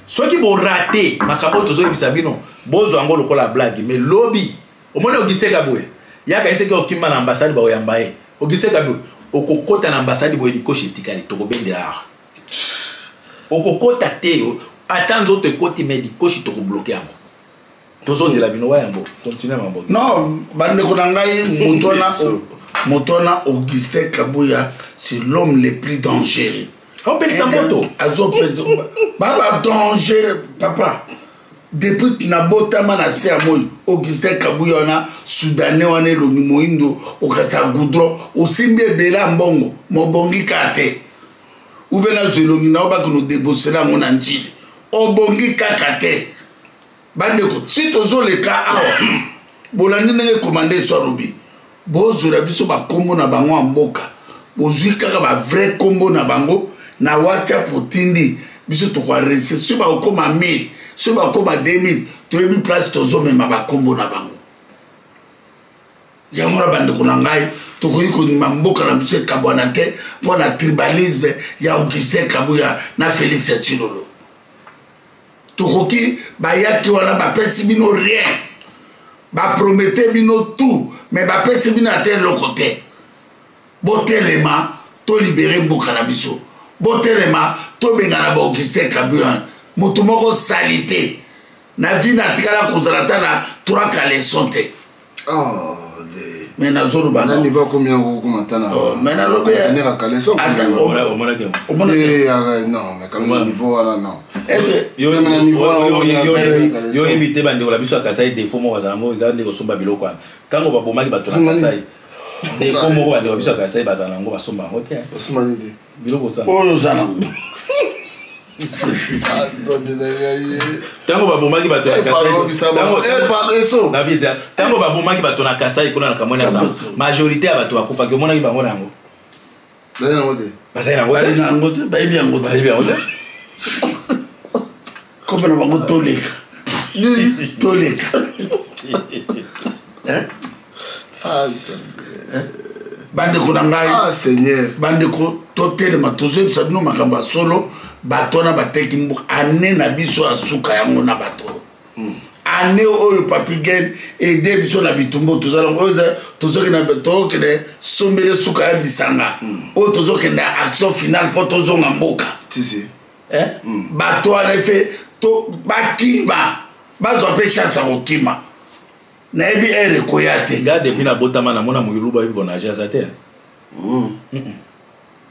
Soki borate makambo oyo tozoyebisa bino, bozwa yango lokola blague, mais lobi omoni Augustin Kabuya yaka eseki okimba na ambassade, bakoyamba ye. Augustin Kabuya, okokota na ambassade boye, likoshi etikali, tokobendela awa. Okokota te, ata nzoto ekoti, mais likoshi tokobloke yango. Tozozela bino. Wayambo, continue mambo. Non, bandeko na ngai, moto wana Augustin Kabuya, c'est l'homme le plus dangereux. Opelisa moto. Azopelisa baba dangereux, papa. Depuis nabotama na se ya moi, Augustin Kabuya wana, soudanais wana, elongi moyindo okatisa goudron, osimbi ebele ya mbongo, mobongi kaka te. Ube nazwa elongi na yo, bakende odebosela yango na Njili, obongi kaka te. Bandeko, si tozoleka awa, bolandi ndenge komanda eso alobi, bozwela biso bakombo na bango ya mboka. Bozwi kaka bavrai kombo na bango na WhatsApp, otindi biso, tokoarreste. Soki bakokoma 1000, soki bakokoma 2000, toyebi place tozomema bakombo na bango. Yango na bandeko na ngai, tokoki kondima mboka na biso ekabwana te mpo na tribalisme ya Augustin Kabuya na Félix ya Tshilolo. Tokoki bayaki wana, bapesi bino rien, bapromete bino tout, mais bapesi bino ata eloko te. Botelema, tolibere mboka na biso. Botelema, tobengana ba Augustin Kabuya, moto moko sali te na vie, natikala kozala ata na trois caleçon te. Oh, mais nazoloba na niveau akomi yango, kokoma ata na mais nalobi conteneur ya caleçon. Ata- Omonaki yango? Eh, arrête, non, mais quand même, niveau wana, non. Est-ce Teme na niveau wana, okomona ata Yo oyebi te, bandeko na biso ya Kasai, défaut moko bazala yango eza nde kosomba biloko wana. Ntango babomaki bato na Osomba nini? Kasai, défaut moko bandeko na biso ya Kasai bazala yango, basomba yango te. Osomba nini te? Biloko osala. Oyo oza nango. Ah, Nzambe na ngai. Ntango babomaki bato ya Eh, pardon, Kasai, bisaba. Eh, pardon, eso. Na vie, ntango babomaki bato na Kasai kuna na Kamwena Nsambo, majorité ya bato bakufaki, omonaki bango na yango? Bazali nango te. Bazali nango te. Balinga yango te, bayebi yango te. Bayebi yango te. Kombo na bango, toleka, toleka. Hein? Ah, Nzambe. Bandeko na ngai, Ah, Seigneur. bandeko, totelema, tozoyebisa bino makambo ya solo. Bato wana bateki mboka. Ane na biso ya suka yango na bato ane oyo. Papi Gen ede biso na bitumba tozala oyo tozokende, tokokende sombele suka ya bisanga oyo, tozokende action finale mpo tozonga mboka. Si, si. Eh? Bato wana efe to bakima, bazwa mpe chance ya kokima. Nayebi ere ekoya te. Nga depuis nabotama namona moluba ayebi konage aza te.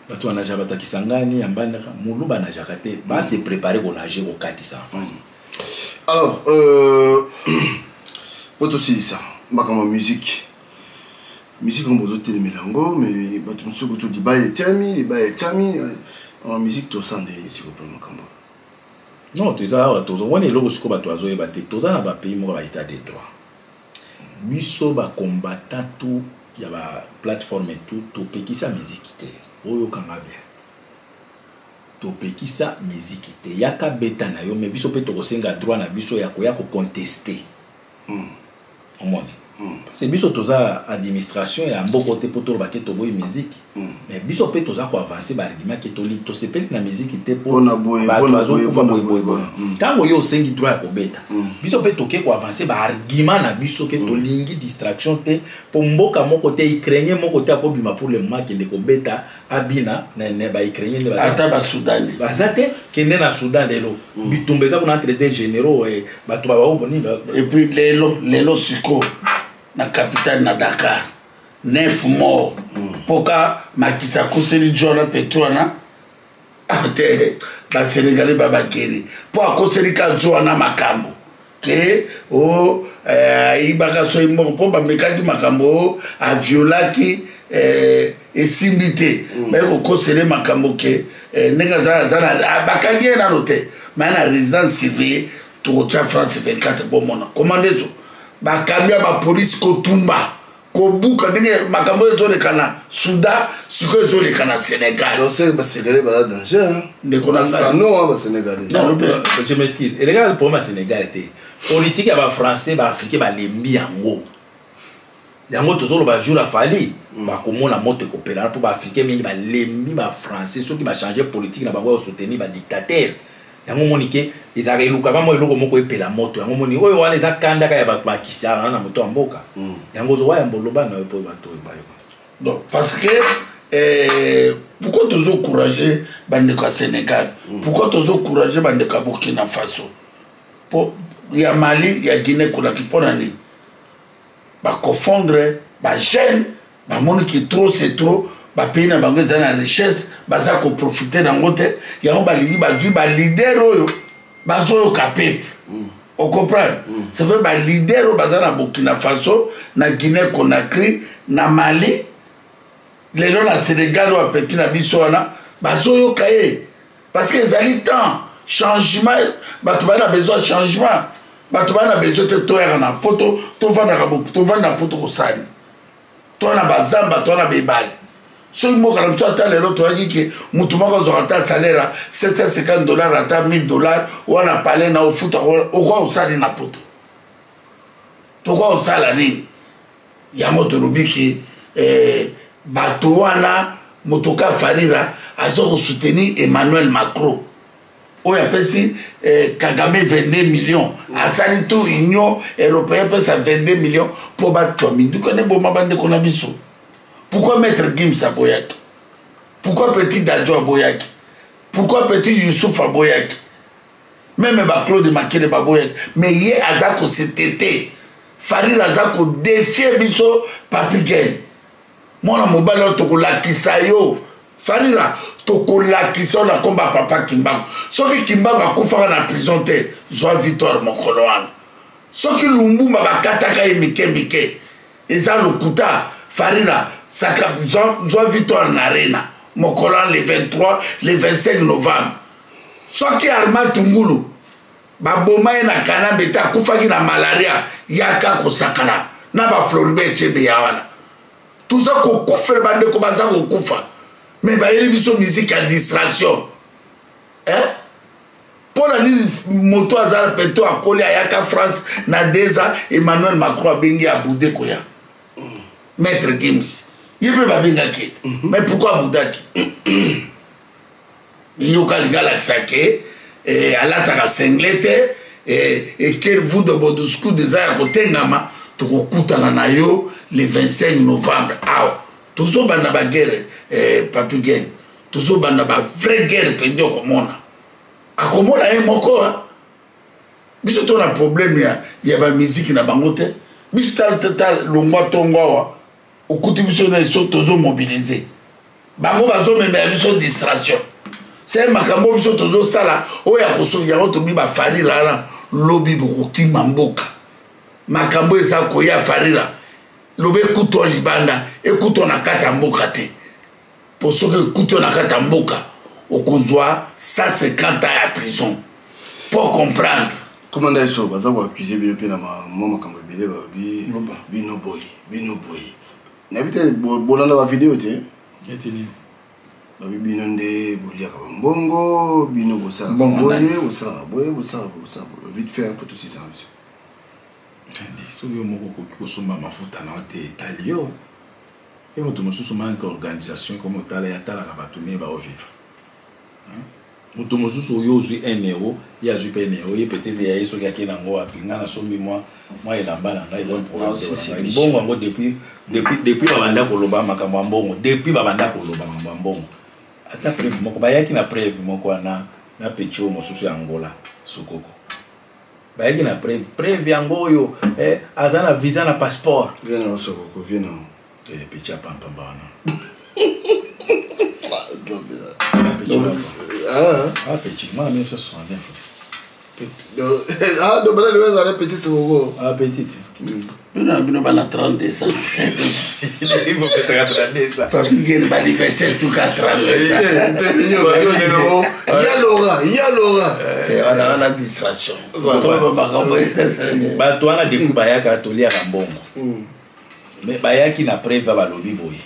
Bato banagaka, bato ya Kisangani, ya Mbandaka, moluba anagaka te. Base prépare konage, kokatisa en face. Alors, po tosilisa makambo ya musique, musique yango bozotelemela yango, mais bato mosusu kutu libaya etiami, libaya etiami en musique, tosala ndenge siko mpe makambo? Non, toza awa, toza wana. Eloko sikoyo bato bazoyeba te, toza na bapays moko ya baétat de droit. Biso bacombattants tout ya baplateforme tout, topekisa miziki te. Oyokanga bien, topekisa miziki te. Yaka beta na yo, mais biso mpe tokosenga droit na biso ya koya kocontester. Omoni, parce que biso toza administration ya mboko te mpo toloba ke toboyi miziki, mais biso mpe toza koavancer baargument ke toli tosepeli na miziki te mpo Mpona boye, bato mpona boye, bazokufa mpona boye boye boye. Boye. Ntango yo osengi droit ya kobeta, biso mpe toke koavancer baargument na biso ke tolingi distraction te, mpo mboka moko te, ukrainien moko te akobima pour le moment akende kobeta abina na baukrainien nde baza Ata basudani. Baza te. Kende na Soudan lelo, bitumba eza kuna entre deux généraux, bato babao nini. Et puis lelo, lelo siko na capitale, na Dakar, neuf morts mpoka makisa akoseli jona petro wana. Ah, te, basénégalais babakeri mpo akoseli ka jo wana makambo ke o ayibaka soki moko mpo bamekaki makambo o aviolaki, esimbi te. Baye kokosele makambo ke ndenge aza na bakangi ye nano te, mais na résidence surveillée. Tokotia France 24, bomona komandezo bakambi ya bapolisi kotumba, kobuka, ndenge makambo oyo ezoleka na Soudan, sikoyo ezoleka na Sénégal. Donc c'est basénégalais baza danger, hein? Ndeko na ngai. Basano, hein, basénégalais. Non, je m'excuse, eleka problème ya Sénégal te. Politique ya bafrançais, baafricain balembi yango. Yango tozoloba, jour afali bakomona moto ekopela, mpo baafricain mingi balembi bafrançais. Soki bachange politique na bango ya kosoutenir badictateur, yango moni ke ezalaka elukaka mwa eloko moko epela moto. Yango moni oyo wana eza kandaka ya bato bakisiaka na moto ya mboka. Yango ozowa yambo loba na yo mpo bato oyo bayoka. Donc parce que pourquoi tozoencourager bandeko ya Sénégal, pourquoi tozoencourager bandeko ya Burkina Faso, po ya Mali, ya Guinée Conakry, mpo na nini baconfondre bajeune? Bamoni ke trop c'est trop. Bapays na bango eza na richesse, baza koprofiter nango te. Yango balingi bazwi baleader oyo bazoyoka peuple. Ocomprendre? C'est vrai, baleader oyo baza na Burkina Faso, na Guinée Conakry, na Mali, lelo na Sénégal, oyo apeti na biso wana, bazoyoka ye parce que ezali temps changement. Bato baa na besoin changement, bato baa na besoin te. Toyaka na poto, tovandaka, tovanda na poto kosani, to na bazamba, to na bebale. Soki mboka na biso, ata lelo toyaki ke motu moko azwaka ata salaire ya 750 dollar, ata 1000 dollar wana, pale na ofuta, okoka kosali na poto, tokoka kosala nini? Yango tolobi ke bato wana, motoka Farira aza kosoutenir Emmanuel Macron oyo apesi Kagame 22 millions. Asali tout Union européenne apesa 22 millions mpo batwa minduka nde boma bandeko na biso. Pourquoi Maître Gims aboyaki? Pourquoi Petit Dajo aboyaki? Pourquoi Petit Youssouf aboyaki? Même baclaude Makele baboyaki, mais ye aza kosete te. Farira aza kodéfier biso. Papi Gen, mwana mobali oyo, tokolakisa yo. Farira, tokolakisa yo na komba papa Kimbangu. Soki Kimbangu akufaka na prison te, zwa victoire mokolo wana. Soki Lumbumba bakataka ye mike mike, eza lokuta. Farira saka, zwa victoire na arena mokolo wana, le 23, le 25 novembre. Soki Armand Tungulu baboma ye na Kanambe te, akufaki na malaria, yaka kosakana na bafloribert Chebeya wana. Toza kokufela, bandeko baza kokufa, mais bayeli biso musique ya distraction, eh? Mpo na nini moto aza peto, akoli, ayaka France na 2 ans, Emmanuel Macron abengi, abude koya? Maître Gims ye mpe babengaki ye, mais pourquoi abudaki? Yoka, alingi alakisa ke alataka singlet te. Eke vudo boduskude eza ya kotengama. Tokokutana na yo le 25 novembre awa. Tozobanda baguerre, Papi Gen, tozobanda bavrai guerre mpenza. Okomona. Akomona ye moko. Biso to na problème ya bamiziki na bango te. Biso ta longwa ntongo awa, okuti biso na eso, tozomobilize bango, bazomemela biso distraction. Se makambo biso tozosala oyo ya kosoki yango, tobi bafarira wana, lobi bokokima mboka. Makambo eza koya, farira lobi ekutwa libanda, ekutwa na kati ya mboka te, mpo soki ekutwa na kati ya mboka, okozwa 150 ans ya prison pour comprendre. Komanda Eso, baza koaccuse bino mpe na mwa makambo ebele. Balobi bino boye, bino boye. Nayebi te, bolanda bavideo te? Eti nini? Babi bino nde boliaka bambongo, bino bosalaka boye, bosalaka boye, bosalaka boye, bosalaka boye. Vite fait mpo tosisaka biso. Soki yo moko okoki kosomba mafuta na yo te, etali yo. Ye moto mosusu, manque organisation. Ekomi otala ye, atalaka bato ndenge baovivre. Moto mosusu oyo ozwi 1 euro, ye azwi mpe 1 euro. Ye peut-être ya ye, soki ake nango wapi? Ngai nasombi mwa elamba na ngai. Mbongo yango, depuis babanda koloba makambo ya mbongo, depuis babanda koloba makambo ya mbongo, ata preuve moko bayaki na preuve moko wana na petio mosusu ya Angola Sokoko, bayaki na preuve. Preuve yango oyo, aza na visa na passeport. Vie na Sokoko, vie na Peti ya pampamba wana. Ah, petit mwana 1969. Ah, donc bana lelo ezala petit Sokoko. Ah, petit. Bino na bino bana 32 ans, ngeni baanniversaire tuka 32. Ya Lora, ya Lora. Wana wana distraction. Bato wana, depuis bayaka, toliaka mbongo. Mais bayaki na preuve, balobi boye: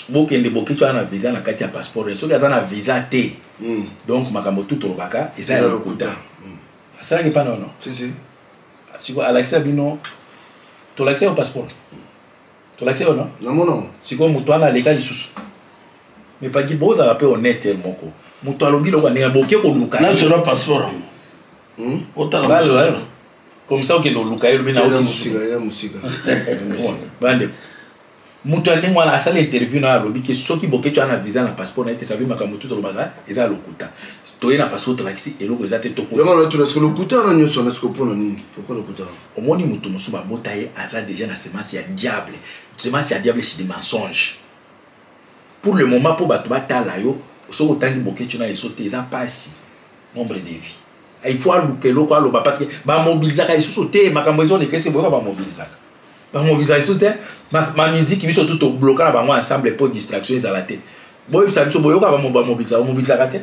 bokende, bokiti wana na visa na kati ya passeport. Soki aza na visa te, donc makambo tu tolobaka eza ya lokuta. Asalaki mpa nono. Siko alakisa bino, tolakisa yo passeport, tolakisa yo no. Namona. Sikoyo moto wana aleka lisusu. Mais paki bozala mpe honnête moko. Moto alobi lokwa ndenge boke koluka. Nazela passeport yango, otala. Comme ça okende oluka ye, lobi na ya mosika. Bandeko, moto ya ndenge wana asali interview na, alobi ke soki bokeci wana na visa na passeport na ye te, sabi makambo tu tolobaka eza lokuta. Toye na passeport, tolakisi, eloko eza te. Yango natuna, siko lokuta wana nyonso wana, siko mpona nini? Pourquoi lokuta wana? Omoni, moto mosusu babota ye, aza déjà na semence ya diable. Semence ya diable, c'est des mensonges pour le moment, mpo bato batala yo. Soki otangi bokeci na Eso te, eza mpasi. Nombre de vie, il faut aluka eloko aloba, parce que bamobilisaka lisusu te. Makambo ezoleka, eske boyoka bamobilisaka? Bamobilisaka lisusu te. Bamiziki biso tu tobloka na bango ensemble mpo distraction ezala te. Boyebisa biso, boyoka bamobilisaka? Bamobilisaka te.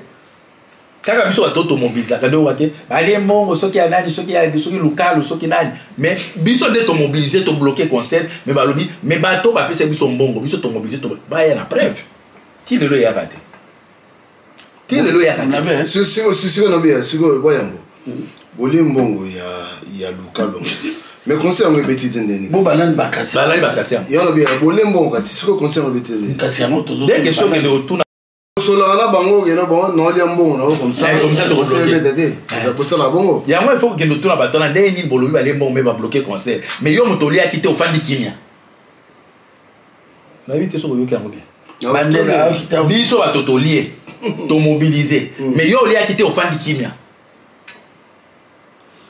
Kaka biso bato tomobilisaka nde owa te. Balie mbongo, soki ya nani, soki ya soki Lukalu, soki nani. Mais biso nde tomobilize, tobloke concert. Mais balobi, mais bato bapesa biso mbongo, biso tomobilize to baya na preuve. Ti lelo eyaka te, ti lelo eyaka te. Sikoyo nabi, sikoyo boyambo bolie mbongo ya Lukalu, mais concert yango ebeti te, ndeni? Bo banani bakasi? Balali bakasi yango. Yango nabi, bolie mbongo, kasi sikoyo concert yango ebeti te, ndeni? Kasi yango. Nde question, okende otuna. Osolaka na bango, okende bango naolia mbongo na yo comme ça. Comme ça. Concert ebeta te, eza kosala bongo. Yango il faut kokende otuna bato wana ndenge nini bolobi balie mbongo me babloke concert, mais yo moto oliaki te, ofandi kimia. Nayebi te soki oyoki yango bien. Biso bato tolie, tomobilize, mais yo oliaki te, ofandi kimia.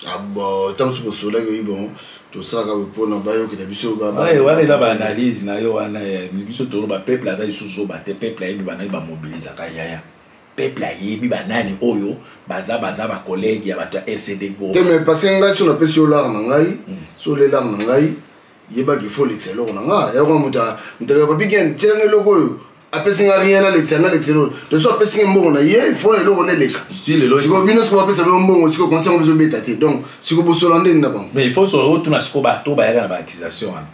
Ah bon, ntango mosusu bosolaki, oyi bon, tosalaka mpona bayokela biso. Wana eza baanalyse na yo wana. Biso toloba, peuple aza lisusu zoba te. Peuple ayebi banani bamobilizaka, yaya. Peuple ayebi banani oyo baza bacollègue ya bato ya RCD Go. Te, mais parce que ngai so napesi yo lare na ngai, so ole lare na ngai, yebaki fo olekisa eloko na nga. Yango moto moto Papi Gen tielanga eloko oyo apesi nga rien, nalekisa, nalekisa eloko to so apesi nga mbongo na ye, fo eloko neleka. Sikoyo bino, sikoyo bapesa bino mbongo, sikoyo conseil yango bizobeta te. Donc sikoyo bosola ndeni na bango? Mais il faut solo otuna sikoyo bato bayaka na baaccusation wana.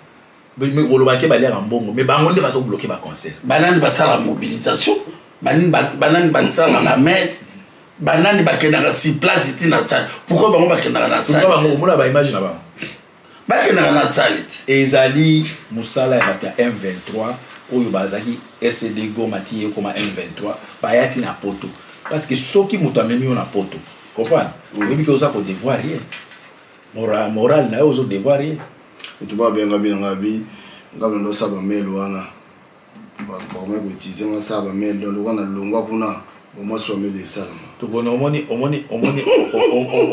Olobaki baliaka mbongo, mais bango nde bazobloke baconcert. Banani basala mobilisation? Banani basala bamaire? Banani bakendaka si place ti na salle? Pourquoi bango bakendaka na salle? Bango omona baimage na bango. Bakendaka na salle te. Ezali mosala ya bato ya M23 oyo bazalaki RCD Goma ti ye koma M23, baya ti na poto. Parce que soki moto amemi yo na poto, comprendre, oyebi ke oza kodevoir ye moral na yo, ozodevoir ye. Moto babenga bino nga bi nga bando osala bamail wana, bakomaki koutilize nga sala bamail. Donc lokola nalongwa kuna. Mwasi wameli esalama. Tokona omoni omoni omoni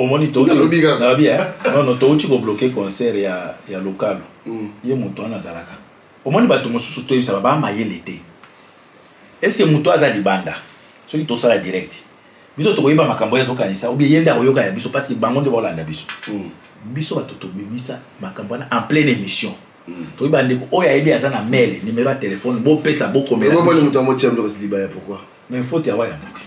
omoni Nalobi kaka. Nalobi eh? Non, non, touti kobloquer concert ya lokalo. Ye moto wana azalaka. Omoni bato mosusu toyebisa ba mayele te. Est ce que moto aza libanda soki tosala direct, biso tokoyeba makambo oyo azokanisa, ou bien ye nde akoyoka ya biso, parce que bango nde baolanda biso. Biso bato tobimisa makambo wana en pleine émission. Toyebi bandeko oyo ayebi aza na mail, numéro ya telefone, bopesa, bokomela boni biso. Moto amotia biloko libaya, pourquoi? Mais faute ya Wayamba te.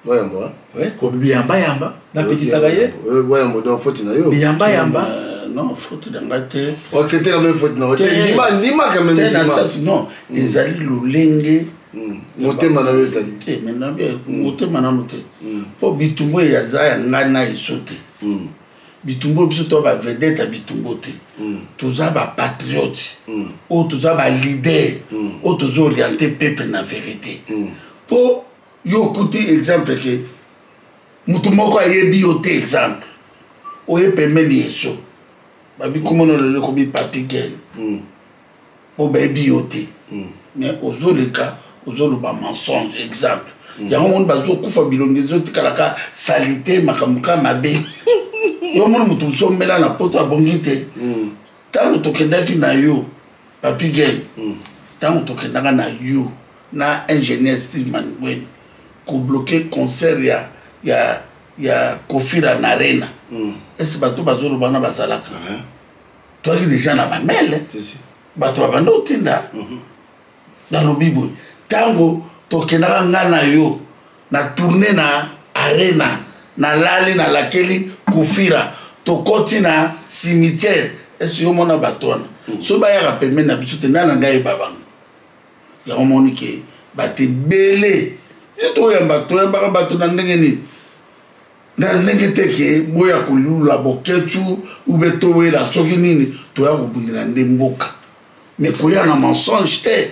Wayambo? Ouais, ko biyamba yamba napekisaka ye. Wayambo, donc faute na yo? Biyamba yamba. Non, faute na ngai te. Accepter quand même faute na yo te? Ndima, ndima quand même. Te, na ndima. Sasi non, ezali lolenge. Motema na yo ezali te, mais nabi motema nano te, mpo bitumbu oyo eza ya ngai na Eso te. Bitumbu oyo, biso to bavedette ya bitumbu te, toza bapatriote oyo toza baleader oyo toza orienter peuple na vérité. Mpo yo okuti exemple ke motu moko ayebi yo te, exemple oye pembeni Eso, babi komona lelo ekomi Papi Gen, mpo bayebi yo te, mais ozoleka ozoloba mensonge. Exemple yango moni bazokufa, bilongi ezotikalaka saleté, makambo ka mabe. Yo moni moto mosu omela na poto abongi te. Ntango tokendaki na yo, Papi Gen, ntango tokendaka na yo na ingénieur Steve Manwen kobloquer concert ya Kofira na Arena, ese bato bazoloba na bazalaka, toyaki déjà na bamele, bato babanda otinda. Nalobi boye, ntango tokendaka ngai na yo na tournée na Arena, nalali, nalakeli Kofira, tokoti na cimetière, ese yo mona bato wana so bayaka pembeni na biso te, ngai na ngai yeba bango. Yango moni ke bato ebele, biso toyamba, toyambaka bato na ndenge nini? Na ndenge te ke boya kolula boketu ube towela soki nini, toya kobundela nde mboka, mais koya na mensonge te.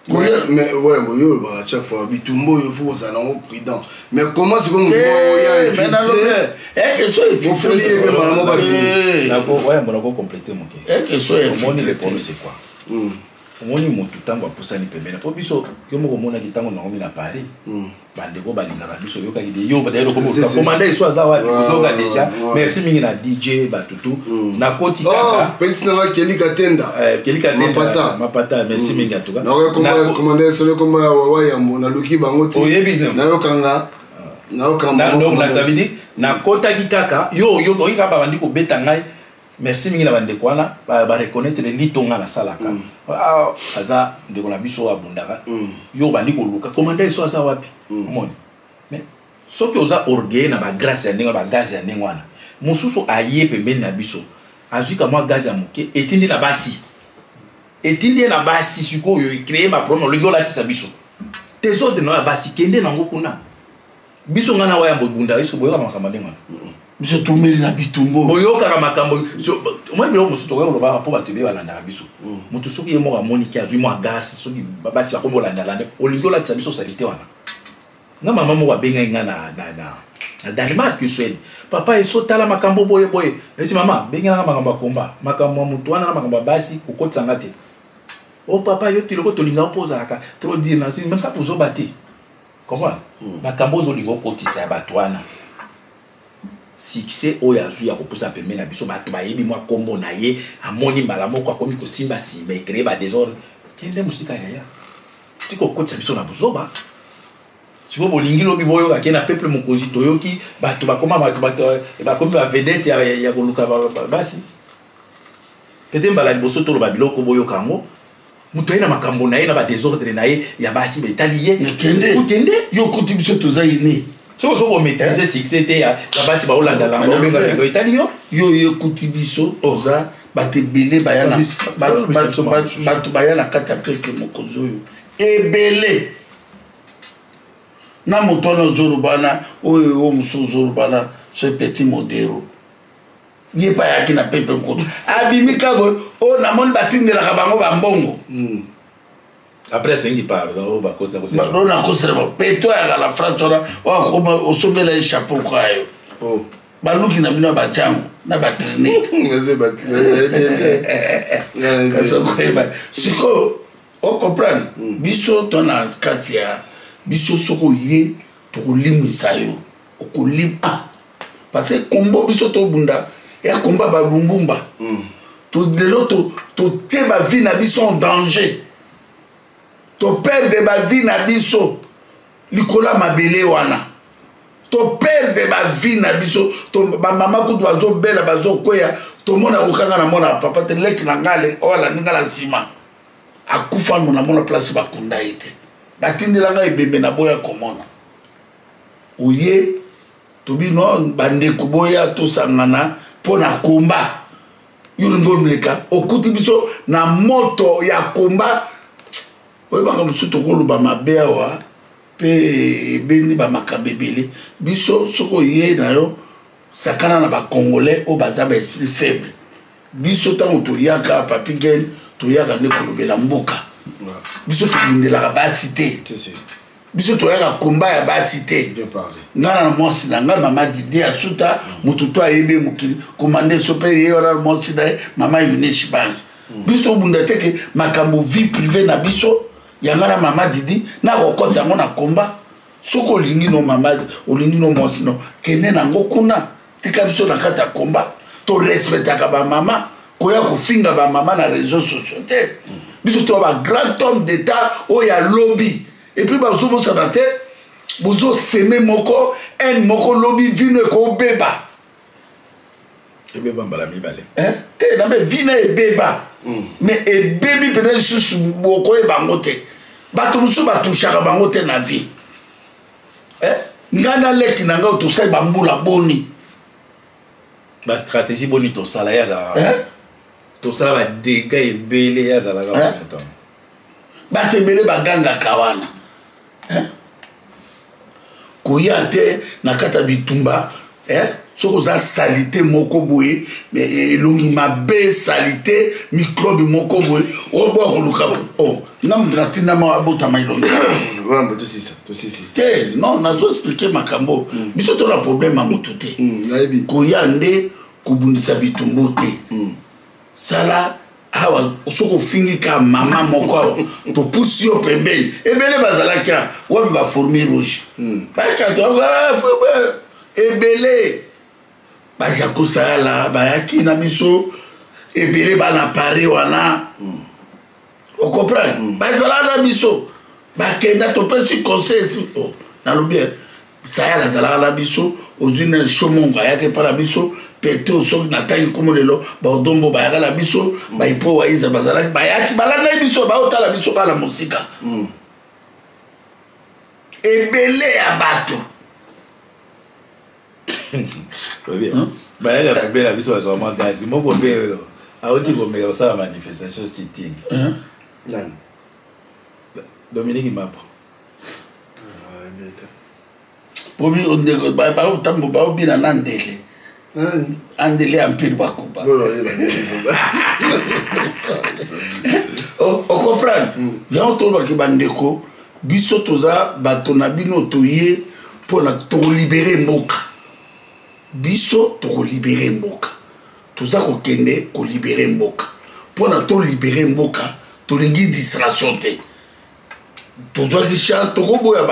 Mais ouais, yo olobaka chaque fois bitumba oyo, faut kozala nango prudent, mais comment sikoyo motu oya Bofuli ye mpe mbala moko? Wayambo, nako compléter moke. Omoni, le problème, c'est quoi? Omoni motu ntango apusani pembeni, mpo biso yo moko omonaki ntango naomi na Paris, bandeko balingaka biso, oyokaki de yo d'ailleurs komanda Eso aza wapi, ozoyoka déjà. Merci mingi na DJ batutu nakoti kaka. Pelisi nanga Keli Katenda. Keli Katenda Mapata, merci mingi en tout cas. Komanda Eso, komba ya Wayambo, naluki bango ti oyebi. Nayokanga, nayokanga. Donc na ça veut dire nakotaki kaka yo yo oyi kaka babandi kobeta ngai. Merci mingi na bandeko wana bareconnaître lito nga nasalaka. Aza ndeko na biso oyo abundaka. Yo obandi koluka komanda Eso aza wapi. Omoni, mais soki oza orgueil na bagrâce ya ndenge, bagaz ya ndenge wana, mosusu aye pembeni na biso, azwi ka mwa gaz ya moke, etindi na basi, etindi ye na basi. Sikoyo ecréer baproblème. Olingi olatisa biso désordre na oyo ya basi, kende nango kuna. Biso ngai na Wayambo ebunda, eske boyokaka makambo ndenge wana? Biso tumeli na bitumbu. Boyokaka makambo? Omoni, biloko mosusu tokoki kolobaka mpo bato ebele balandaka biso. Moto soki ye moko amoniki azwi mwa gaz, soki basi bakomi kolandalanda, olingi olatisa biso saleté wana. Nga mama moko abengai nga na Danemark, Suède: "Papa Eso, tala makambo boye boye." Esi mama bengelanga makambo ya komba, makambo ya motu wana na makambo ya basi, kokotisanga te. "O papa, yo tiloko tolinga mpo ozalaka trop dire na maka, ozoba te." Comprendre makambo ozolinga okotisa ya bato wana, succès oyo azwi ya kopusa pembeni na biso, bato bayebi mwa nkombo na ye, amoni mbala moko akomi kosimba simba, ecréer badésordre. Kende mosika yaya, ti kokotisa biso na buzoba. Sikoyo bolingi lobi boyoka ke na peuple mokonzi toyoki bato bakoma, bato bakomi bavedette ya koluka basi. Pete mbala liboso toloba biloko boyoka yango, moto aye na makambo na ye na badésordre na ye ya basi, baetali ye. Kende. Okende. Yo okuti biso toza ini. Soki ozo komaîtrise succès te ya basi baolandalanga, obenga, etali yo. Yo ekuti biso toza bato ebele baya na bato baya na kati ya peuple mokonzi oyo ebele na moto wana ozoloba wana, oyo oyo mosusu ozoloba wana, ce petit Modero, ye mpe ayaki na peuple mokonzi, abimi kaka oyo namoni batindelaka bango bambongo. Après asengi pardon, bakosa. Oyo nakosela peto ayaka na France wana, oyo akoma osombela ye chapeau kaka yo. Baluki na bino ya bajango na batraine koyeba. Sikoyo ocomprendre, biso to na kati ya Biso soki oye tokolimwisa yo, okolim ah parce que kombo biso tobunda ya komba balumbumba. Lelo totie bavie na biso en danger, toperdre bavie na biso likolo ya mabele wana, toperdre bavie na biso. Bamama kutu bazobela, bazokweya. Tomona kokanga na mona papa te, leki na ngai oyo alandi ngai na nsima akufa, namona place bakunda ye te, batindela ngai ebembe na boya komona. Oye tobino bandeko, boya tosangana mpo na komba. Yo olingi omeka, okuti biso na moto ya komba. Oyebaka mosusu tokoloba mabe awa mpe ebendi bamakambo ebele. Biso soki oye na yo, sakana na bacongolais oyo baza baesprit faible. Biso ntango toyaka, Papi Gen, toyaka nde kolobela mboka. Biso tobundelaka basi te, biso toyaka komba ya basi te. Ngai na mwasi na ngai, mama Didi Asuta, moto to ayebi mokili komande so mpe ye wana mwasi na ye, mama Eunice Bange. Biso tobunda te ke makambo vie privée na biso ya ngai na mama Didi nakokotisa yango na komba. Soki olingi no mama, olingi no mwasi no, kende nango kuna, tika biso na kati ya komba. Torespectaka bamama, koya kofinga bamama na réseau sociaux te. Biso toya bagrand homme d'état oyo alobi, et puis bazobosana te, bozoseme moko haine moko, lobi vino ekobeba. Ebeba mbala mibale. Te, nambe vino ebeba, mais ebebi mpena lisusu, bokoyeba yango te. Bato mosusu batushaka bango te na vie. Ngai naleki na ngai, tosali bambula boni? Bastratégie boni tosala, ye azalaka, tosala badega ebele, ye azalaka. Bato ebele bagangaka wana. Koya te na kati ya bitumba. Soki oza saleté moko boye, elongi mabe, saleté, microbe moko boye, oboya koluka o nga moto natindama abotama elongi te. Non, nazo expliquer makambo. Biso to na problème ya motu te. Koya nde kobundisa bitumbu te. Sala awa, soki ofingi ka mama moko awa, topusi yo pembeni. Ebele bazalaki awa, wapi bafourmi rouge bayaka ebele, bajako Sayala bayaki na biso ebele, bana Paris wana, ocomprendre, bazala na biso, bakenda, topesi conseil esi. Oh, nalobi Sayala azalaka na biso, ozwi na Shomongo ayaki epa na biso petro. Soki natangi nkombo lelo, baodombo bayaka na biso, baipo waiza bazalaki, bayaki, balandaki biso, baotala biso kaka na mosika. Ebele ya bato. Bayaka pembeni na biso, bazwa mwa gazi moko mpe oyo auti komeka kosala manifestation sitting. Dominique Mapa. Baotambo baobina na ndele andele ya mpili bakuba, ocomprendre. Yango tolobaki, bandeko, biso toza bato na bino, toye mpona tokolibérer mboka. Biso tokolibérer mboka, toza kokende kolibérer mboka. Mpona tolibérer mboka, tolingi distraction te. Tozwaki chance, tokoboya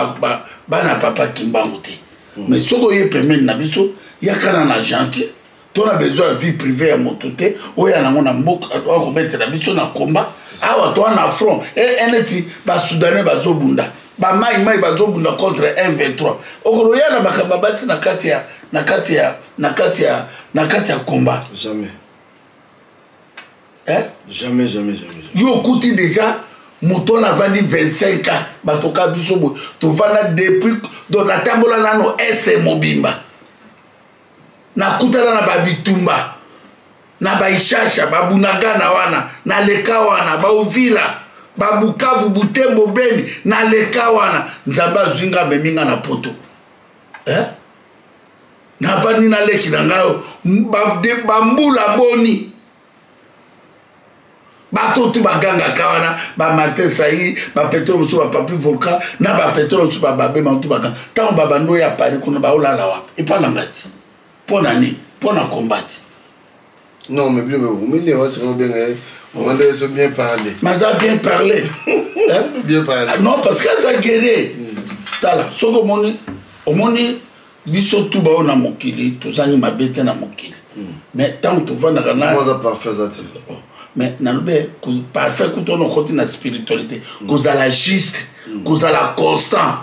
bana papa Kimbangu te, mais soki oye pembeni na biso, yakana na gentil. To na besoin ya vie privée ya moto te. Oya nango na mboka, oya kobetela biso na komba awa. Toa na front neti basoudanais bazobunda, bamai mai bazobunda contre M23. Okoloya na makambo ya basi na kati ya na kati ya na kati ya na kati ya komba? Jamais. Eh? Jamais, jamais, jamais. Yo okuti déjà moto wana avandi 25 ans. Bato ka biso boye tovanda depuis, donc natambola nano este mobimba, nakutana na babitumba na baishasha, babunagana wana, naleka wana, bauvira, babukavu, Butembo, Beni, naleka wana. Nzambe azwi nga, amemi nga na Poto, eh? Navandi naleki na ngai oyo bambula boni. Bato tu bagangaka wana, bamartin Sai, bapetro mosusu, bapapi Volcan na bapetro mosusu, bababema tu baganga. Ntango babandi oyo ya Paris kuna, baolala wapi? Epa na ngai ti. Mpo na nini? Mpo na kombati. Non, mais bien, mais vous c'est bien, on a bien parlé. Mais ça bien parlé. Hein? Bien parlé. Non, parce que ça guerrier. Tala, soki omoni, omoni biso tu baoyo na mokili tozangi mabe te na mokili. Mais ntango tovandaka na oh, mais nalobi parfait kutu wana okoti na spiritualité. Kozala juste, kozala constant.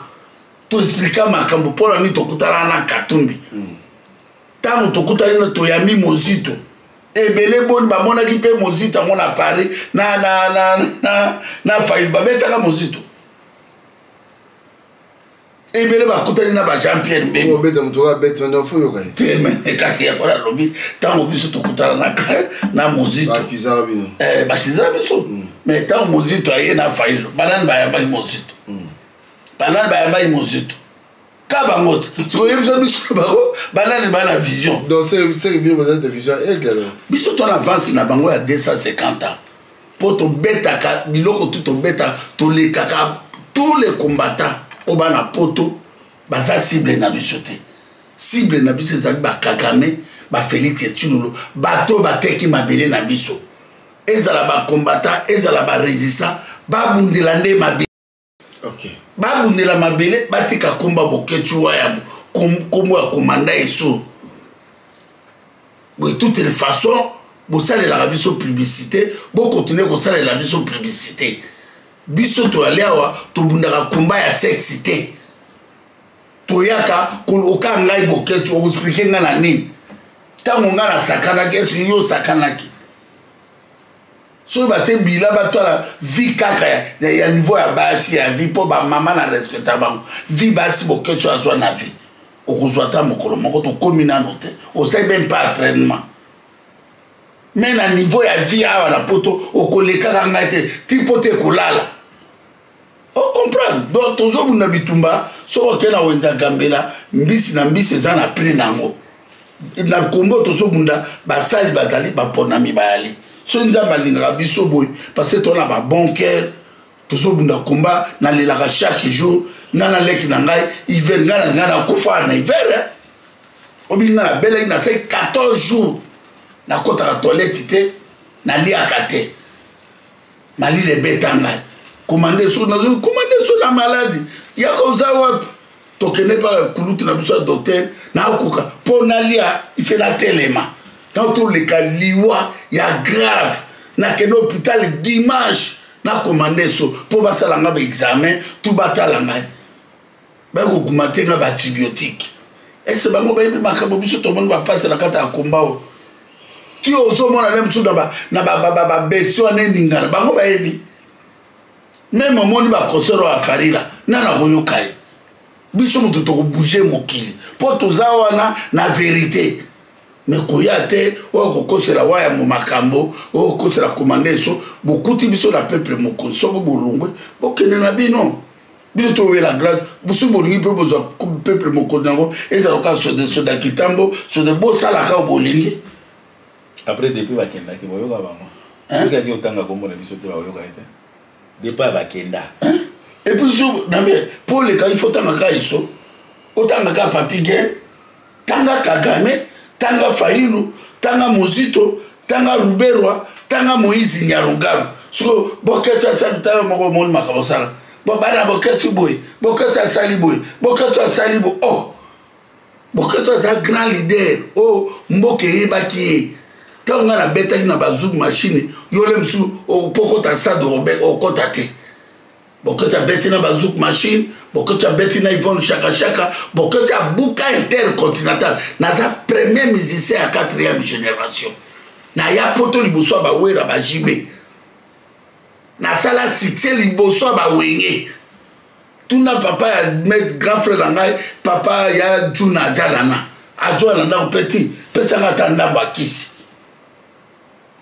Toexplika makambo mpo na nini tokutana na Katumbi. Ntango tokutani na toyambi Mozito, ebele boni bamonaki mpe Mozito yango na Paris na Fayulu, babetaka Mozito ebele, bakutani na ba Jean Pierre Mbemba te. Kasi yango nalobi, ntango biso tokutana na Mozito, bakizaka biso. Mais ntango Mozito aye na Fayulu, banani bayambaki Mozito? Banani bayambaki Mozito? Ka bango te. Sikoyebisa biso bango banani baa na vision? Biso to na avance na bango ya 250 ans, mpo tobetaka biloko tu, tobeta, tolekaka tous les combattants oyo bana poto baza cible na biso te. Cible na biso ezali baKagame, baFélix Tshilolo, bato oyo bateki mabele na biso. Ezala bacombattant, ezala barésistant, babundela nde mabele. Babundela mabele, batika komba Boketshu Wayambo, kombo ya komanda eso boye. Toutes les façons, bosalelaka biso publicité, bokontinue kosalela biso publicité. Biso toyali awa, tobundaka komba ya sexe te. Toyaka oka ngai Boketshu, oexpliquer ngai na nini? Ntango ngai nasakanaki, est-ce yo osakanaki? Soki batie bila, batwala vie kaka ya niveau ya basi ya vie, mpo bamama na respecta bango. Vie basi Boketshu azwa na vie, okozwa ata mokolo moko. Tokomi nano te, osali be mpe entraînement, mais na niveau ya vie awa na poto, okolekaka ngai te ti mpo te ekolala. Ocomprendre? Donc tozobunda bitumba. Soki okei na wenza Gambela, mbisi na mbisi eza na prix nango. Na Kongo tozobunda, basali bazali, baponami bayali. Soki Nzambe alingaka biso boye, parce que toza na babon cœur, tozobunda komba. Nalelaka chaque jour, ngai naleki na ngai hiver, ngai na ngai nakufa na hiver. Obi ngai nabelaki, nasali 14 jours nakɔtaka toilette te, naliaka te, malili ebeta ngai. Komande so, nazobi komande so na maladi yaka, oza wapi? Tokende mpa kulutu na biso ya docteur. Nakoka mpo nalia, ife natelema na toleka liwa ya grave. Nakende hôpital dimanche na komande so mpo basala nga baexamen tu, batala ngai, bakokuma te nga baantibiotique. Ese bango bayebi makambo biso tomoni bapasi na kati ya komba oyo ti ozomona nde mosusu na babesio wana eningana. Bango bayebi. Même omoni baconcert oyo afarira, nani akoyoka ye? Biso moto tokobouge mokili mpo toza wana na vérité. Mais koya te oyo kokosela Wayambo makambo oyo kokosela komanda eso. Bokuti biso na peuple mokonzi. Soko bolongwe, bokende na bino. Biso towela grade bosu, bolingi mpe bozwa peuple mokonzi yango, ezala kaka sode soda kitambo sode, bosalaka oyo bolingi. Après, depuis bakendaki, boyoka bango soki otanga kombo na biso te, bayoka ye te depuis bakenda. Et puis so nabe mpo oleka, il faut tanga kaka eso, otanga kaka Papi Gen, tanga Kagame, tanga Fayulu, tanga Mozito, tanga Ruberwa, tanga Moïse Nyarugabo. Siko Boketshu asali, tala moko omoni makambo osala bo bana Boketshu boye, Boketshu asali boye, Boketshu asali boye. Oh, Boketshu aza grand leader oyo mboka eyebaki ye. Ntango ngai nabetaki na bazouk machine, yo le mosusu opokota stade, okota te. Boketshu abeti na bazouk machine, Boketshu abeti na Yvonne Shakashaka, Boketshu abuka Intercontinental. Naza premier musicien ya 4e génération, naya poto liboso ya bawera, baJB. Nasala succès liboso ya bawenge. Tuna papa ya grand frère na ngai, papa ya Juna Ajalana, azwa na ndako mpe ti pesanga ata ndambo akisi.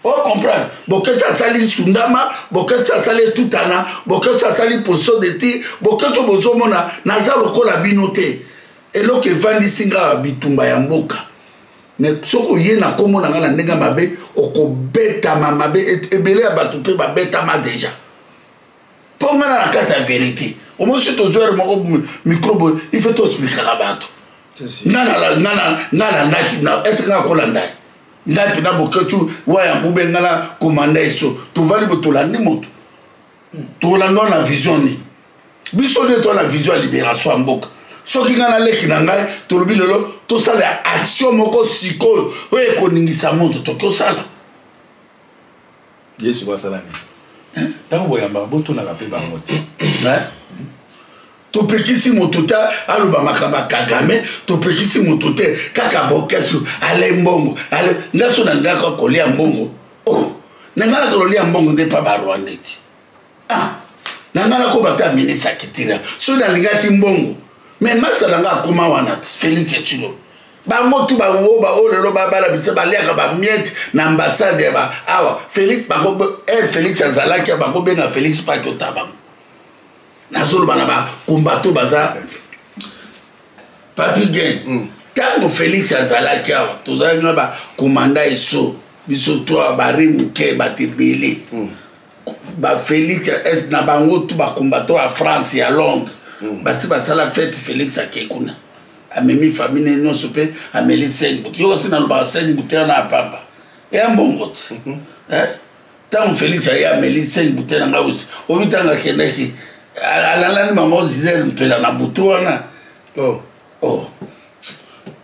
Ocomprendre? Boketshu asali sundama, Boketshu asali etutana, Boketshu asali position de tir. Boketshu bozomona, naza lokola bino te. Eloko evandisi nga, bitumba ya mboka. Mais soki oye na nkombo na ngai na ndenge mabe, okobetama mabe. Ebele ya bato mpe babetama déjà mpo ngai na kati ya vérité. Omosi tozwa heure moko micro boye, ife toexplikaka bato. Nga nalandaki, est-ce nga kolanda ye? Ngai mpena Boketshu Wayambo ube ngai na komanda eso, tovandi bo tolandi moto, tolanda na vision nini? Biso nde toa na vision ya libération ya mboka. Soki ngai naleki na ngai tolobi lelo tosala action moko sikoyo oyo ekoningisa moto, toki osala. Yesu basala nini? Ntango boyambaka, botunaka mpe bango te. Topekisi moto te aloba makambo ya Kagame, topekisi moto te. Kaka Boketsu ale mbongo, ale nga so na ngaka kolia mbongo. Oh, na nga naka kolia mbongo nde pa Barwandais ti. Ah, na nga nakoba ta ministre ya kitira soki nalingaki mbongo. Mais masa na nga akoma wana te, Félix Tshilombo. Bango tu bawo baoyo lelo babala biso, baliaka bamiete na ambassade ya ba awa. Félix bako eh, Félix azalaki, bakobenga Félix paki ota bango. Nazoloba na bakombato baza Papi Gen. Ntango Félix azalaki awa, tozalaki na bakomanda eso biso to bari moke, bato ebele. Bafélix na bango tu bakombato ya France, ya Londres, basi basala fête. Félix ake kuna, amemi famille ne nyonso mpe ameli 5 butu. Yoko si nalobaka 5 butu wana ya pamba, eya mbongo te. Ntango Félix aye, ameli 5 butu na ngai osi obi. Ntango akendaki, alalani mama Gisele Mpela na butu wana. Oh. Oh.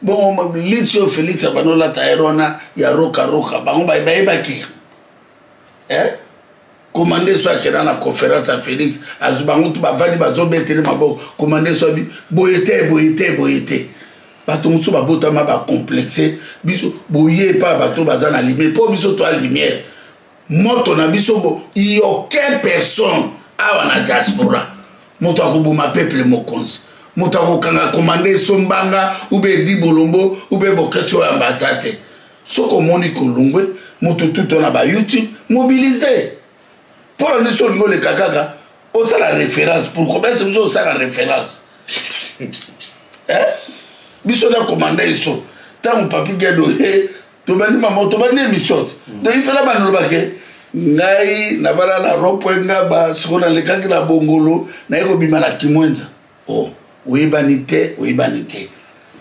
Bongo liti oyo Félix abandi olata ere wana ya rokaroka, bango bayebaki. Eh? Komande so akenda na conférence ya Félix, azwi bango tu bavandi, bazobetele maboko. Komande so abi boye te, boye te, boye te. Bato mosusu babotama bacomplexe. Biso boye epa bato baza na lumière, mpo biso toa lumière, moto na biso bo aucun personne awa na diaspora moto akoboma peuple mokonzi, moto akokanga komande esombanga ube edi bolombo ube Boketi oyo ambaza te. Soki omoni kolungwe moto tuto na bayoutube mobilise mpo na biso, olingi oleka kaka osala référence. Pourquoi bese biso osala référence? Eh? Biso na komanda eso ntango Papi Gedo e tobandi mama, tobandi émission te. Donc ifela bando lobake ngai navala na rond-point Ngaba, siko nalekaki na Bongolo, naye kobima na Kimwenza. Oh, oyebani te, oyebani te.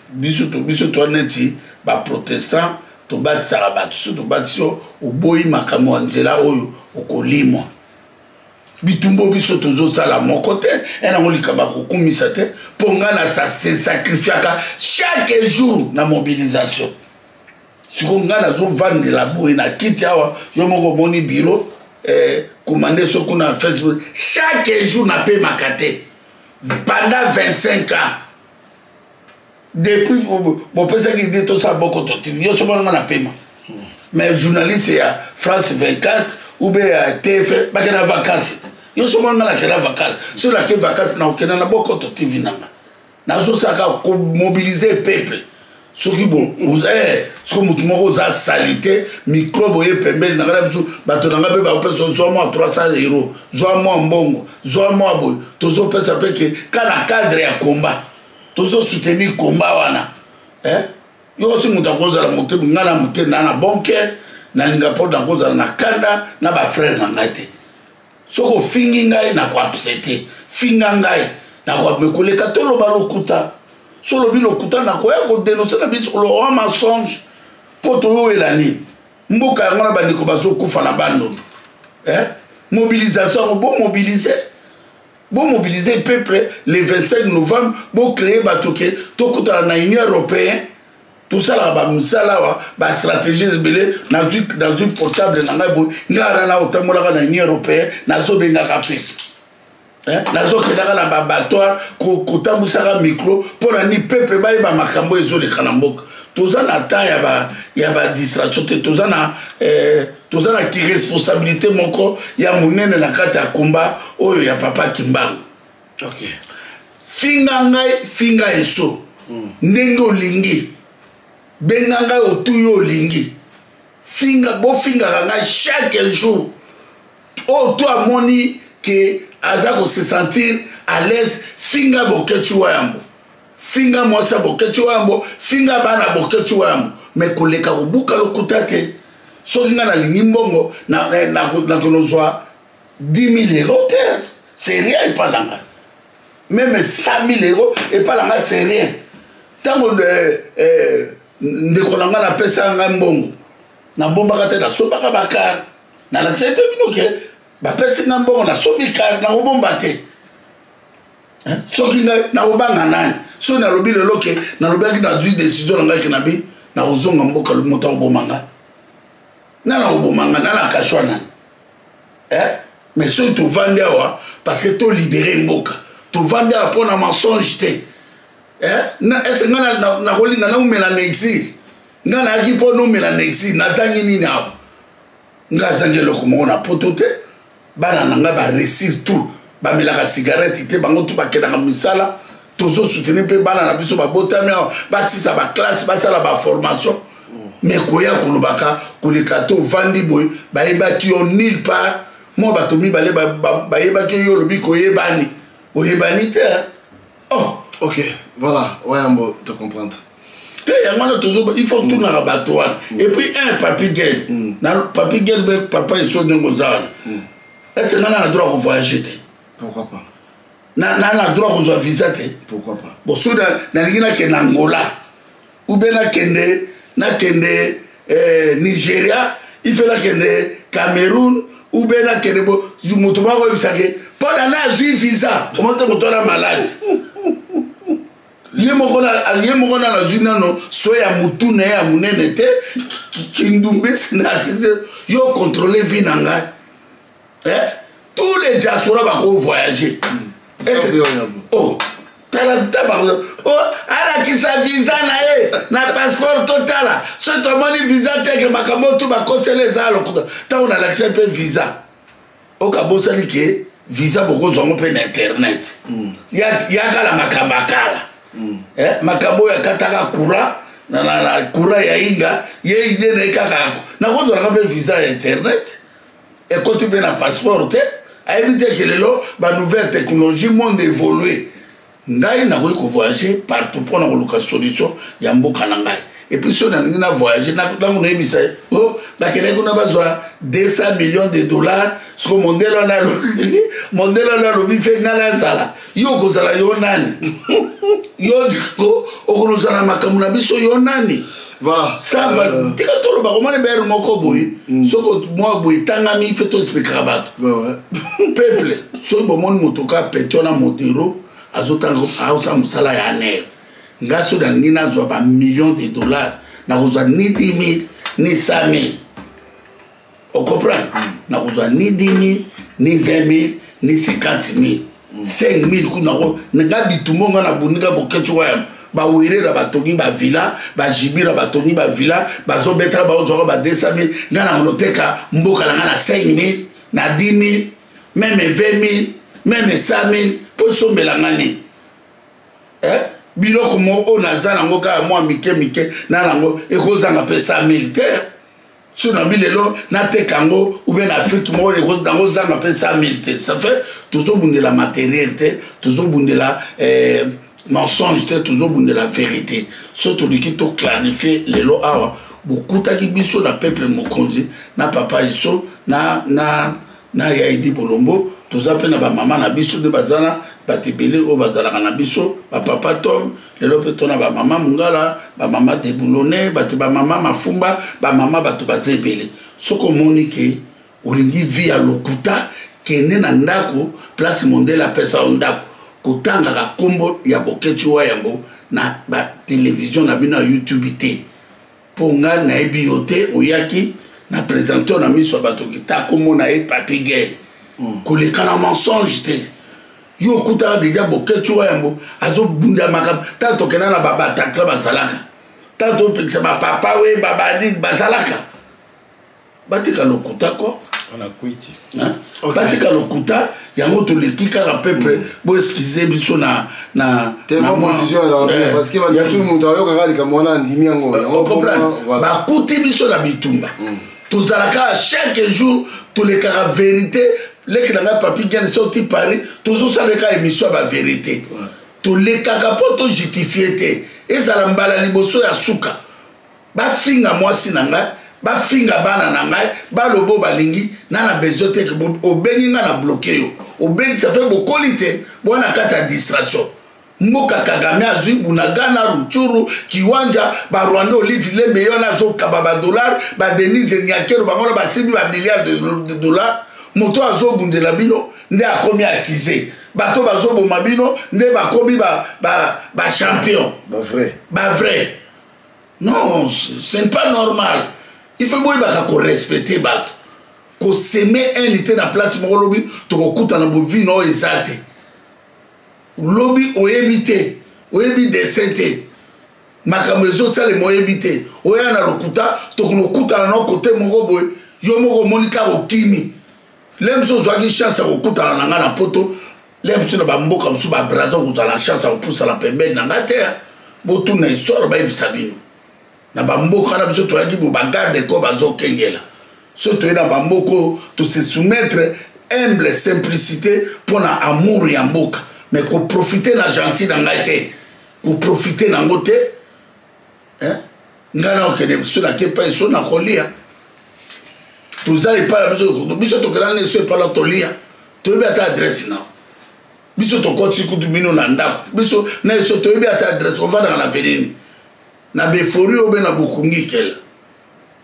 Biso to biso toa neti baprotestant, tobatisaka bato. So tobatisi yo, oboyi makambo ya nzela oyo, okolimwa. Bitumba biso tozosala moko te, enango likambo ya kokumisa te, mpo ngai na se sacrifiaka chaque jour na mobilisation. Sikoyo ngai nazovandela boye na kiti awa, yo moko omoni bureau, commande so kuna na Facebook. Chaque jour napemaka te pendant 25 ans depuis bopesaki idée tosala Bokoto TV. Yo so monanga napema, mais journaliste ya France 24 ou bien ya TF bakenda vacance. Yo so monanga nakenda vacance. So nake vacance, nakokenda na Bokoto TV nanga, nazosalaka komobilize peuple. Soki bo soki motu moko oza sali te, microbe oye pembeni na ngai na biso, bato na ngai mpe bakopesa: zwa mwa 300 euro, zwa mwa mbongo, zwa mwa boye. Tozopesa mpe ke ka na cadre ya combat, tozosoutenir combat wana. Eh? Yo osi moto akozala motema, ngai na motema na bon cœur, nalinga mpo nakozala na kanda na bafrère na ngai te. Soki ofingi ngai, nakoaccepte. Finga ngai, nakoame koleka toloba lokuta. So olobi lokuta, nakoya kodénoncer na biso oa mensonge. Mpo toyowela nini? Mboka yango na bandeko bazokufa na Bandundu. Eh? Mobilisation yango, bomobilize, bomobilize peuple le 25 novembre, bocréer bato ke tokutana na Union européenne. Tosalaka bamisala awa, bastratégie ebele. Nazwi portable na ngai boye, ngai wana na otambolaka na Union européenne, nazobengaka peuple, nazokendaka na babattoir, kotambwisaka micro. Mpo na nini? Peuple bayeba makambo ezoleka na mboka. Toza na temps ya badistraction te. Toza na kiresponsabilité moko ya monene na kati ya komba oyo ya Papa Kimbangu. Finga ngai, finga eso ndenge olingi, benga ngai otu yo olingi, finga. Bofingaka ngai chaque jour. Oyo to amoni ke aza kose sentir à l'aise, finga Boketi Wayambo, finga mwasi ya Boketi Wayambo, finga bana Boketi Wayambo, mais koleka kobuka lokuta te. Soki ngai nalingi mbongo, nakonozwa 10 000 euros te, c'est rien epa na ngai. Même 100 000 euros epa na ngai, c'est rien. Ntango ndeko na ngai napesa ngai mbongo, nabombaka te, nasombaka bacar. Nalakisaki mpe bino ke bapesi ngai mbongo, nasombi car, nakobomba te. Soki ngai nakobanga nani? Soki nalobi lelo ke nalobaki, nazwi décision na ngai ke nabi nakozonga mboka, lobi moto akoboma ngai, nani akoboma ngai? Nani akashwa nani? Eh? Mais soki tovandi awa parce que tolibere mboka, tovandi awa mpo na mensonge te. Eh? Ese ngai nakolinga naumela na exil? Ngai nayaki mpo naumela na exil? Nazangi nini awa? Ngai azangi eloko moko na poto te. Bana na ngai baresir tout, bamelaka cigarette te, bango tu bakendaka misala. Tozosoutenir mpe bana na biso babotami awa, basisa baklasse, basala baformation. Mais koya kolobaka koleka te, ovandi boye, bayebaki yo nulle part. Mwa bato mibale bayebaki yo, olobi koyebani, oyebani te. Oh. Ok, voilà, Wayambo te comprendre. Te, yango wana tozo, il faut tunaka bato wana. Et puis un Papi Gel, na Papi Gel mpe papa eso ndenge oza wana, est ce nga na droit kovoyage te? Pourquoi pas? Na droit kozwa visa te? Pourquoi pas? Bon, soki nalingi nakende Angola ou bien nakende Nigeria, il faut nakende Cameroun ou bien nakende bo moto moko oyebisake mpo na nazwi visa. Omo te, moto wana malade ye moko, ye moko na nazwi nano so ya motu na ye ya monene te. Kindumbisi na asiste yo, contrôle vie na ngai. Eh? Tous les diaspora bako voyager. Oh, tala, tala, oh, alakisa visa na ye na passeport, totala. Soki tomoni visa teke makambo tu bakosela eza lokuta. Ntango nalakisa mpe visa, okabosani ke visa bokozwa yango mpe na internet. Yakala makambo akala. Eh, makambo oyo akataka courant na courant ya inga ye ide na ye kaka nakozwalaka mpe visa ya internet, ekoti mpe na passeport te. Ayebi te ke lelo banouvelle technologie, monde évolue. Ngai nakoki kovoyage partout mpo na koluka solution ya mboka na ngai. Et puis soki nalingi na voyage, ntango nayebisa ye o bakendaki kuna bazwa 200 millions de dollars, siko mondele wana alobi, mondele wana alobi fe ngai nazala yo, okozala yo nani? Yo okolozala makambo na biso, yo nani? Voilà. Ça va. Tika toloba komona bere moko boye, soki mwa boye etangami, fe toexplikaka bato. Peuple, soki bomoni moto ka petio na modero azotanga, aosala mosala ya ANR. Nga soki nalingi nazwa bamillion de dollars, nakozwa ni 10 000 ni 100 000, ocomprendre? Nakozwa ni 10 000 ni 20 000 ni 50 000, 5 000 kuna. Nga bitumba nga nabundika Boketshu Wayambo, bawerera batongi bavilla, bajibira batongi bavilla, bazobetaka, baozwaka ba 200 000. Nga na konoteka mboka na nga na 5 000, na 10 000, même 20 000, même 100 000, mpo esombela nga nini? Eh? Biloko moko oyo naza nango kaka mwa mike mike na nango ekozanga mpe 100 000 te. So na bi lelo nateka yango ou bien na Afrique moko nango zanga mpe 100 000 te. Ça fait tozobundela matériel te, tozobundela mensonge te, tozobundela vérité. So tolingi toclarifie lelo awa, bokutaki biso na peuple mokonzi na papa Iso na ya Edi Bolombo. Toza mpe na bamama na biso nde baza na bato ebele oyo bazalaka na biso, bapapa Tom lelo mpe to na bamama Mongala, bamama Deboulone, bato bamama Mafumba, bamama, bato baza ebele. Soki omoni ke olingi vie ya lokuta, kende na ndako place mondele apesa yo ndako. Kotangaka nkombo ya Boketshu wa Yambo na batelevizio na bino ya YouTube te, mpo ngai nayebi yo te. Oyaki na présente na miso ya bato, kita komona ye Papi Gel. Koleka na mensonge te. Yo okutaka deja Boketshu wa Yambo azobunda makambo. Ntango tokenda na babataclan bazalaka, ntango topekisa bapapa we babadi bazalaka, batika lokuta ko. Batika lokuta yango, toleki kaka peuple. Boexcuse biso na Parce que moto ayokaka likambo wana, andimi yango. Comprendre, bakuti biso na bitumba. Tozalaka chaque jour, tolekaka vérité. Leki na ngai Papi Gene, sorti Paris, tozosalaka émission ya bavérité. Tolekaka mpo tojustifie te. Ezala mbala liboso ya suka bafinga mwasi na ngai, bafinga bana na ngai, baloba balingi na besoin te. Obengi ngai na bloquer yo, obengisa fe bokoli te bwana kati ya distraction. Mboka Kagame azwi Bunagana, Rutshuru, Kiwanja, Barwandais. Olive Lembe ye wana azokaba badollar, badenise Nyakero, bango wana basimbi bamilliard de dollar. Moto azobundela bino nde akomi akize. Bato bazoboma bino nde bakomi bachampion, ba, ba bavrai. Non, ce n'est pas normal. Il faut boyebaka korespecte bato, koseme haine te na place moko. Lobi tokokutana, bovino oyo eza te. Lobi oyebi te, oyebi dessin te, makambo ezosalema oyebi te. Oya na lokuta, tokolokutana na kote moko boye, yo moko omoni kaka okimi. Le mosusu ozwaki chance ya kokutana na ngai na Poto, le mosusu na bamboka mosusu, babraza, okozala na chance ya kopusana pembeni na ngai te. Botuna histoire, bayebisa bino. Na bamboka na biso toyaki bo bagarde ko bazokengela. So toye na bamboka oyo, tose soumettre, humble simplicité mpo na amour ya mboka. Mais koprofite na gentil na ngai te, koprofite nango te. Ngai na okende so nake epai so nakolia, toza epai na biso. Biso tokenda nde so epai na tolia, toyebi ata adresse na biso. Tokoti kutu bino na ndako, biso na eso toyebi ata adresse. Ovandaka na venini, na befori obe na bokungi kela,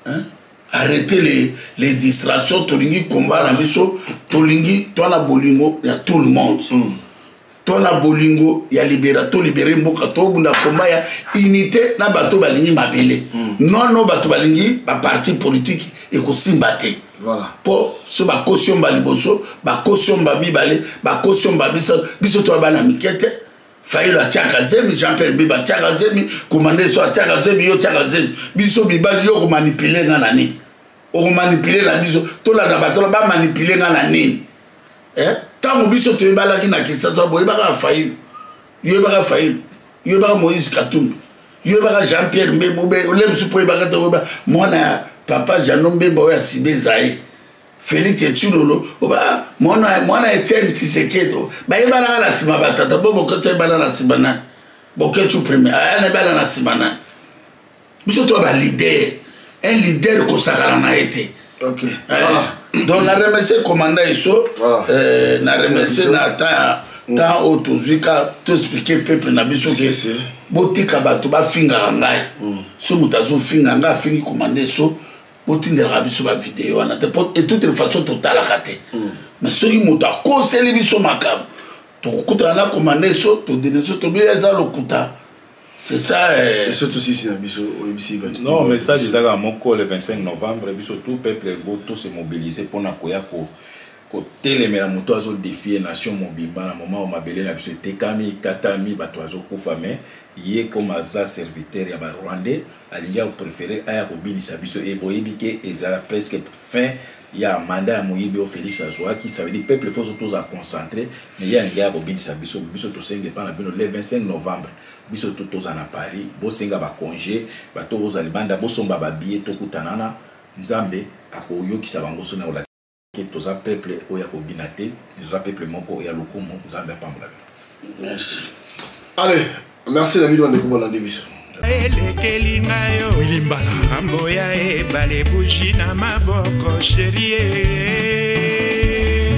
hein? Arrêtez les distractions. Tolingi combat na biso, tolingi toa na bolingo ya tout le monde. To na bolingo ya libera, to libere mboka, tobunda combat ya unité na bato balingi mabele. Nono bato balingi baparti politique, ekosimba te. Mpo so bakosi yo mba liboso, bakosi yo mba mibale, bakosi yo mba misato. Biso toya bana mike te. Fayulu atiaka zemi, Jean Pierre Mbemba atiaka zemi, komanda so atiaka zemi, yo otiaka zemi. Biso mibali, yo okomanipule nga na nini? Okomanipule na biso, tolanda bato na bamanipule nga na nini? Ntango biso toyebalaki na Kinshasa, boyebaka Fayulu, yoyebaka Fayulu, yoyebaka Moïse Katumbi, yoyebaka Jean Pierre Mbemba. Ole mosusu mpo oyebaka te, oyeba mwana ya papa Jano Mbemba oyo asibe ezaye Félix Tshilolo, oba mwana mwana Etienne Tshisekedi. Bayebanaka na nsima batata bo Boketshu ayebana na nsima nani? Boketshu premier ayebana na nsima nani? Biso toya baleader, un leader kosakana na ye te. Donc na remercie commandant Eso. Na remercie na temps temps oyo tozwi ka toexplike peuple na biso ke botika bato bafingaka ngai. So moto azofinga ngai, afingi commandant Eso, botindelaka biso bavideo wana te. Et toute façon totalaka te. Mais soki moto akoseli biso makambo, tokokutana na commandant Eso, todene so tobi eza lokuta. C'est ça. Et surtout si c'est biso oyebisi bato. Non, message ezaka moko: le 25 novembre, biso tout peuple bo to se mobiliser mpona koya ko kotelemela moto azodefie nation mobimba na moment oyo mabele na biso etekami, ekatami, bato bazokufa. Mais ye comme aza serviteur ya Barwandais, alingi akopréféré aya kobinisa biso. E boyebi ke ezala presque fin ya mandat ya moyibi oyo Félix azwaki. Ça veut dire peuple faut tozala concentré. Mais ye alingi aya kobinisa biso. Biso tosenge epa na bino, le 25 novembre, biso to toza na Paris. Bosenga bacongé, bato bozala libanda bosomba babillet, tokutana na Nzambe akoyokisa bango so na kolakisa toza peuple oyo akobina te, toza peuple moko ya lokumu. Nzambe apambola bino. Merci. Allez, merci na bino bandeko bolandi biso. Elekeli ngai yo. Willy Mbala. Ngambo ya ebale, buji na maboko, chérie.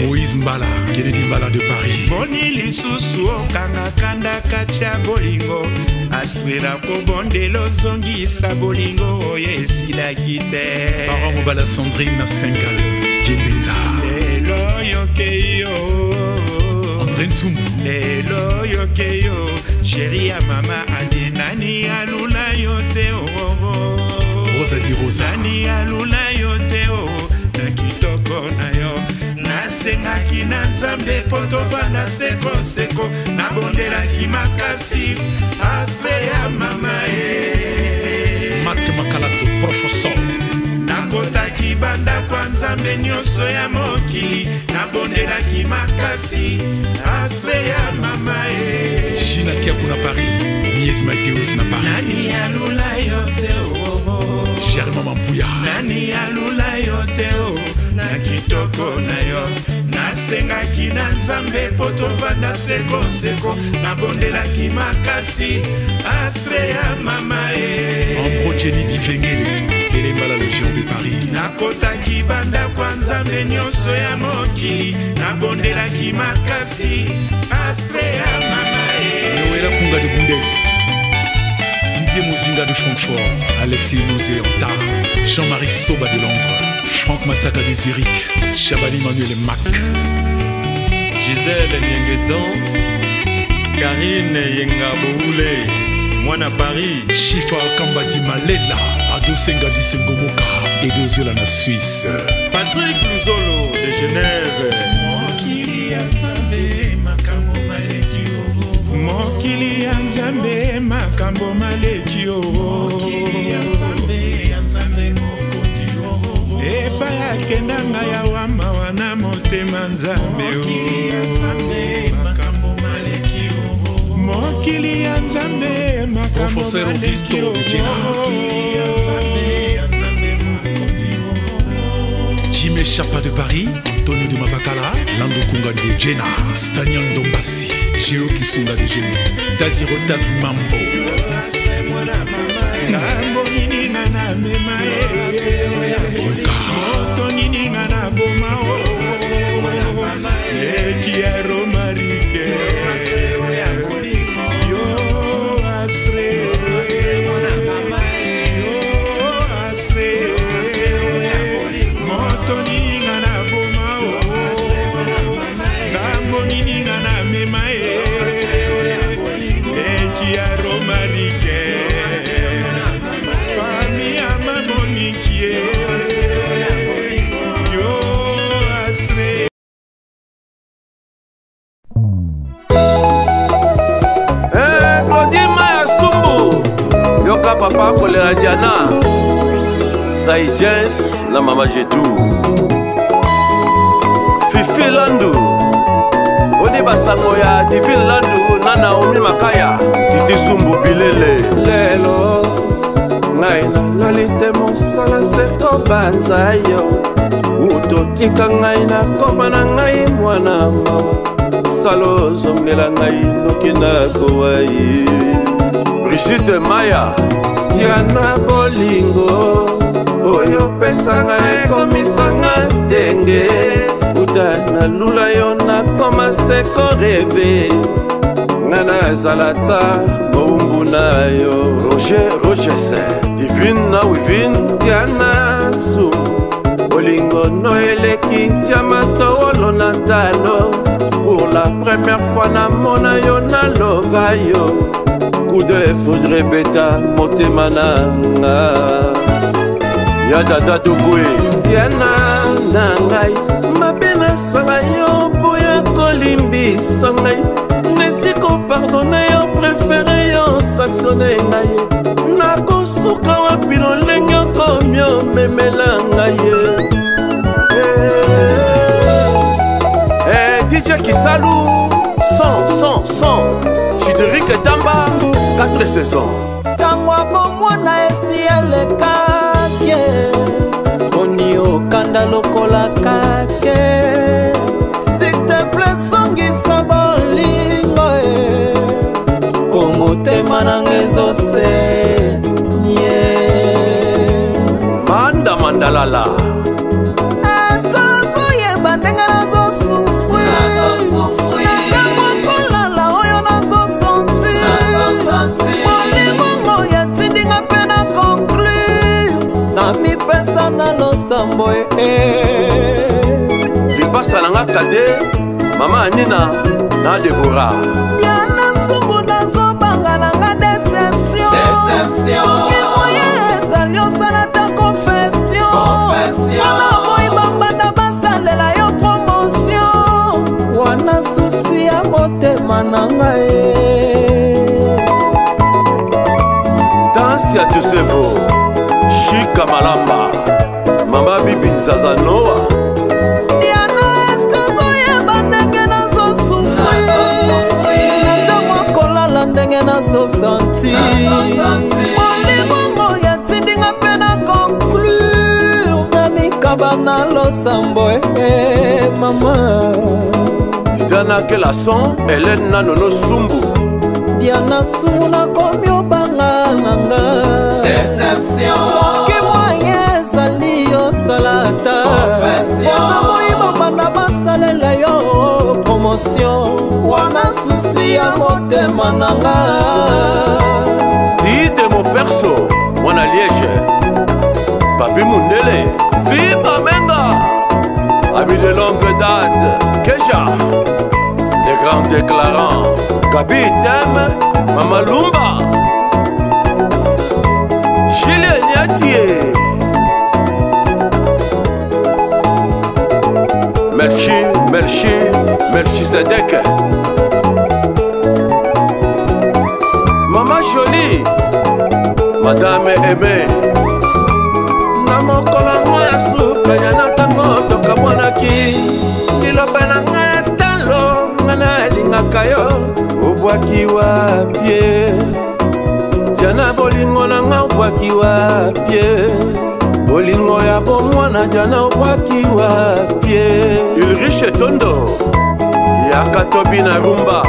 Moïse Mbala, Kennedy Mbala de Paris. Boni lisusu okanga kanda kati ya bolingo, aswela kobondela ozongisa bolingo oyo esilaki te. Parent Mobala, Sandrine Sengal Kimbenza. Lelo oyoke yo. André Ntsumbu. Lelo oyoke yo, chéri ya mama ade. Nani alula yo te oo? Rosa di Rosa. Nani alula yo te o na kitoko na yo? Nasengaki na Nzambe mpo tovanda sekoseko, nabondelaki makasi ase ya mama e. Marc Makalato, professeur. Nakotaki bandako ya Nzambe nyonso ya mokili, nabondelaki makasi ase ya mama e. Gina Kiaku na Paris, Mies Mateus na Paris. Nani alula yo te o? Germain Mampuya. Nani alula yo te o na kitoko na yo? Nasengaki na Nzambe mpo tovanda sekoseko, nabondelaki makasi asre ya mama e. Ambro Jenny Dikengele, Télé Mbala, le géant de Paris. Nakotaki bandako ya Nzambe nyonso ya mokili, nabondelaki makasi astre ya mama e. Noëlla Kunga de Bundes, Didier Mozinga de Francfort, Alexis Mouzé Anta, Jean-Marie Soba de Londres, Franck Masaka de Zurich, Chabani Manuel Mac. Gisèle Niengeton, Karine Yenga Boule, mwana Paris. Shifa Kambadi Malela, Adosenga Disengomoka, Edozola na Suisse. Patrick Luzolo de Genève. Mokili ya Nzambe makambo maleki o. Mokili ya Nzambe makambo maleki o. Mokili ya Nzambe ya Nzambe mokonzi o. Epai akenda ngai awa mawa na motema Nzambe o. Mokili ya Nzambe makambo maleki o. Mokili ya Nzambe makambo Professeur maleki Augusto o. de Jena. Mokili ya Nzambe ya Nzambe mokonzi o. Jimé Chapa de Paris, Antonio de Mavakala, Lando Kunga de Jena, Spagnol Dombassi, Géo Kisunga de Genève, Taziro Tazimambo. Ngambo nini nga namema ye? Moto nini nga naboma o? Leki ya Romarike. Yo astre. Yo astre. Moto nini nga naboma o? Ngambo nini nga namema ye? Leki ya Romarike. Fami ya Mamoniki ye. Yo astre. Eh, Claudine Maya Sumbu yoka papa kolela Diana Saijens na mama Jetu Fifi Landu oni basango ya Divine Landu na Naomi Makaya Titi Sumbu Bilele lelo ngai nalali te mosala se kobanza yo utotika ngai nakoma na ngai mwana mawa sala ozongela ngai noki nakowa ye Brigitte Maya Diana bolingo oyo opesanga ekomisanga ndenge uta nalula yo nakoma se koreve nga nazala ta mowumbu na yo Roger Rogers Divine na Wivine Diana Su bolingo no eleki tia matowolo na talo pour la première fois namona yo nalova yo coup de foudre ebeta motema na nga ya dada dokwe Diana na ngai mabe nasala yo boya kolimbisa ngai nesi kopardone yo prefere yo sanctionne ngai nakosuka wapi lolenge okomi omemela ngai ye Eh, DJ Kisalu 100 100 100 Chideric Tamba 4 saisons ntango ya bomwana esi elekaki boni okanda lokola kake siteple songisa bolingo e po motema nanga ezosenye Manda Mandalala eske ozoyeba ndenge nazosufri natango kolala oyo nazosentir bolingo oyo etindinga mpe na conclure namipesa na losambo e lipasa na nga kade mama Anina na Debora Diana Sumbu nazobanga nanga deception soki moye ezali osala ta confession wana boyi bambanda basalela yo promotion wana susi ya motema na ngai Danse ya Tusevo Shika Malamba Mama Bibi Nzaza Noa Diana eske ozoyeba ndenge nazosufri na ntango akolala ndenge nazosanti bolingo oyo etindinga mpe na conclure na mikaba na losambo e mama Tidana Kelason Hélène na Nono Sumbu Diana Sumbu nakomi obanga na nga soki moye ezali osala ata mpona moyiba banda basalela yo promotion wana susi ya motema na nga Dide Moperso Mwana Liège Papi Mundele Viva Menga Ami de longue date Kesha Melkisedek. Mama Jolie, Madame Aimé. Na mokolo yango ya suka ya na ntango tokabwanaki, liloba na ngai ya talo, ngai nalingaka yo, obwaki wapie Jana, bolingo na nga obwaki wapie, bolingo ya bomwana Jana obwaki wapie. Ulrich Tondo, yaka tobi na rumba.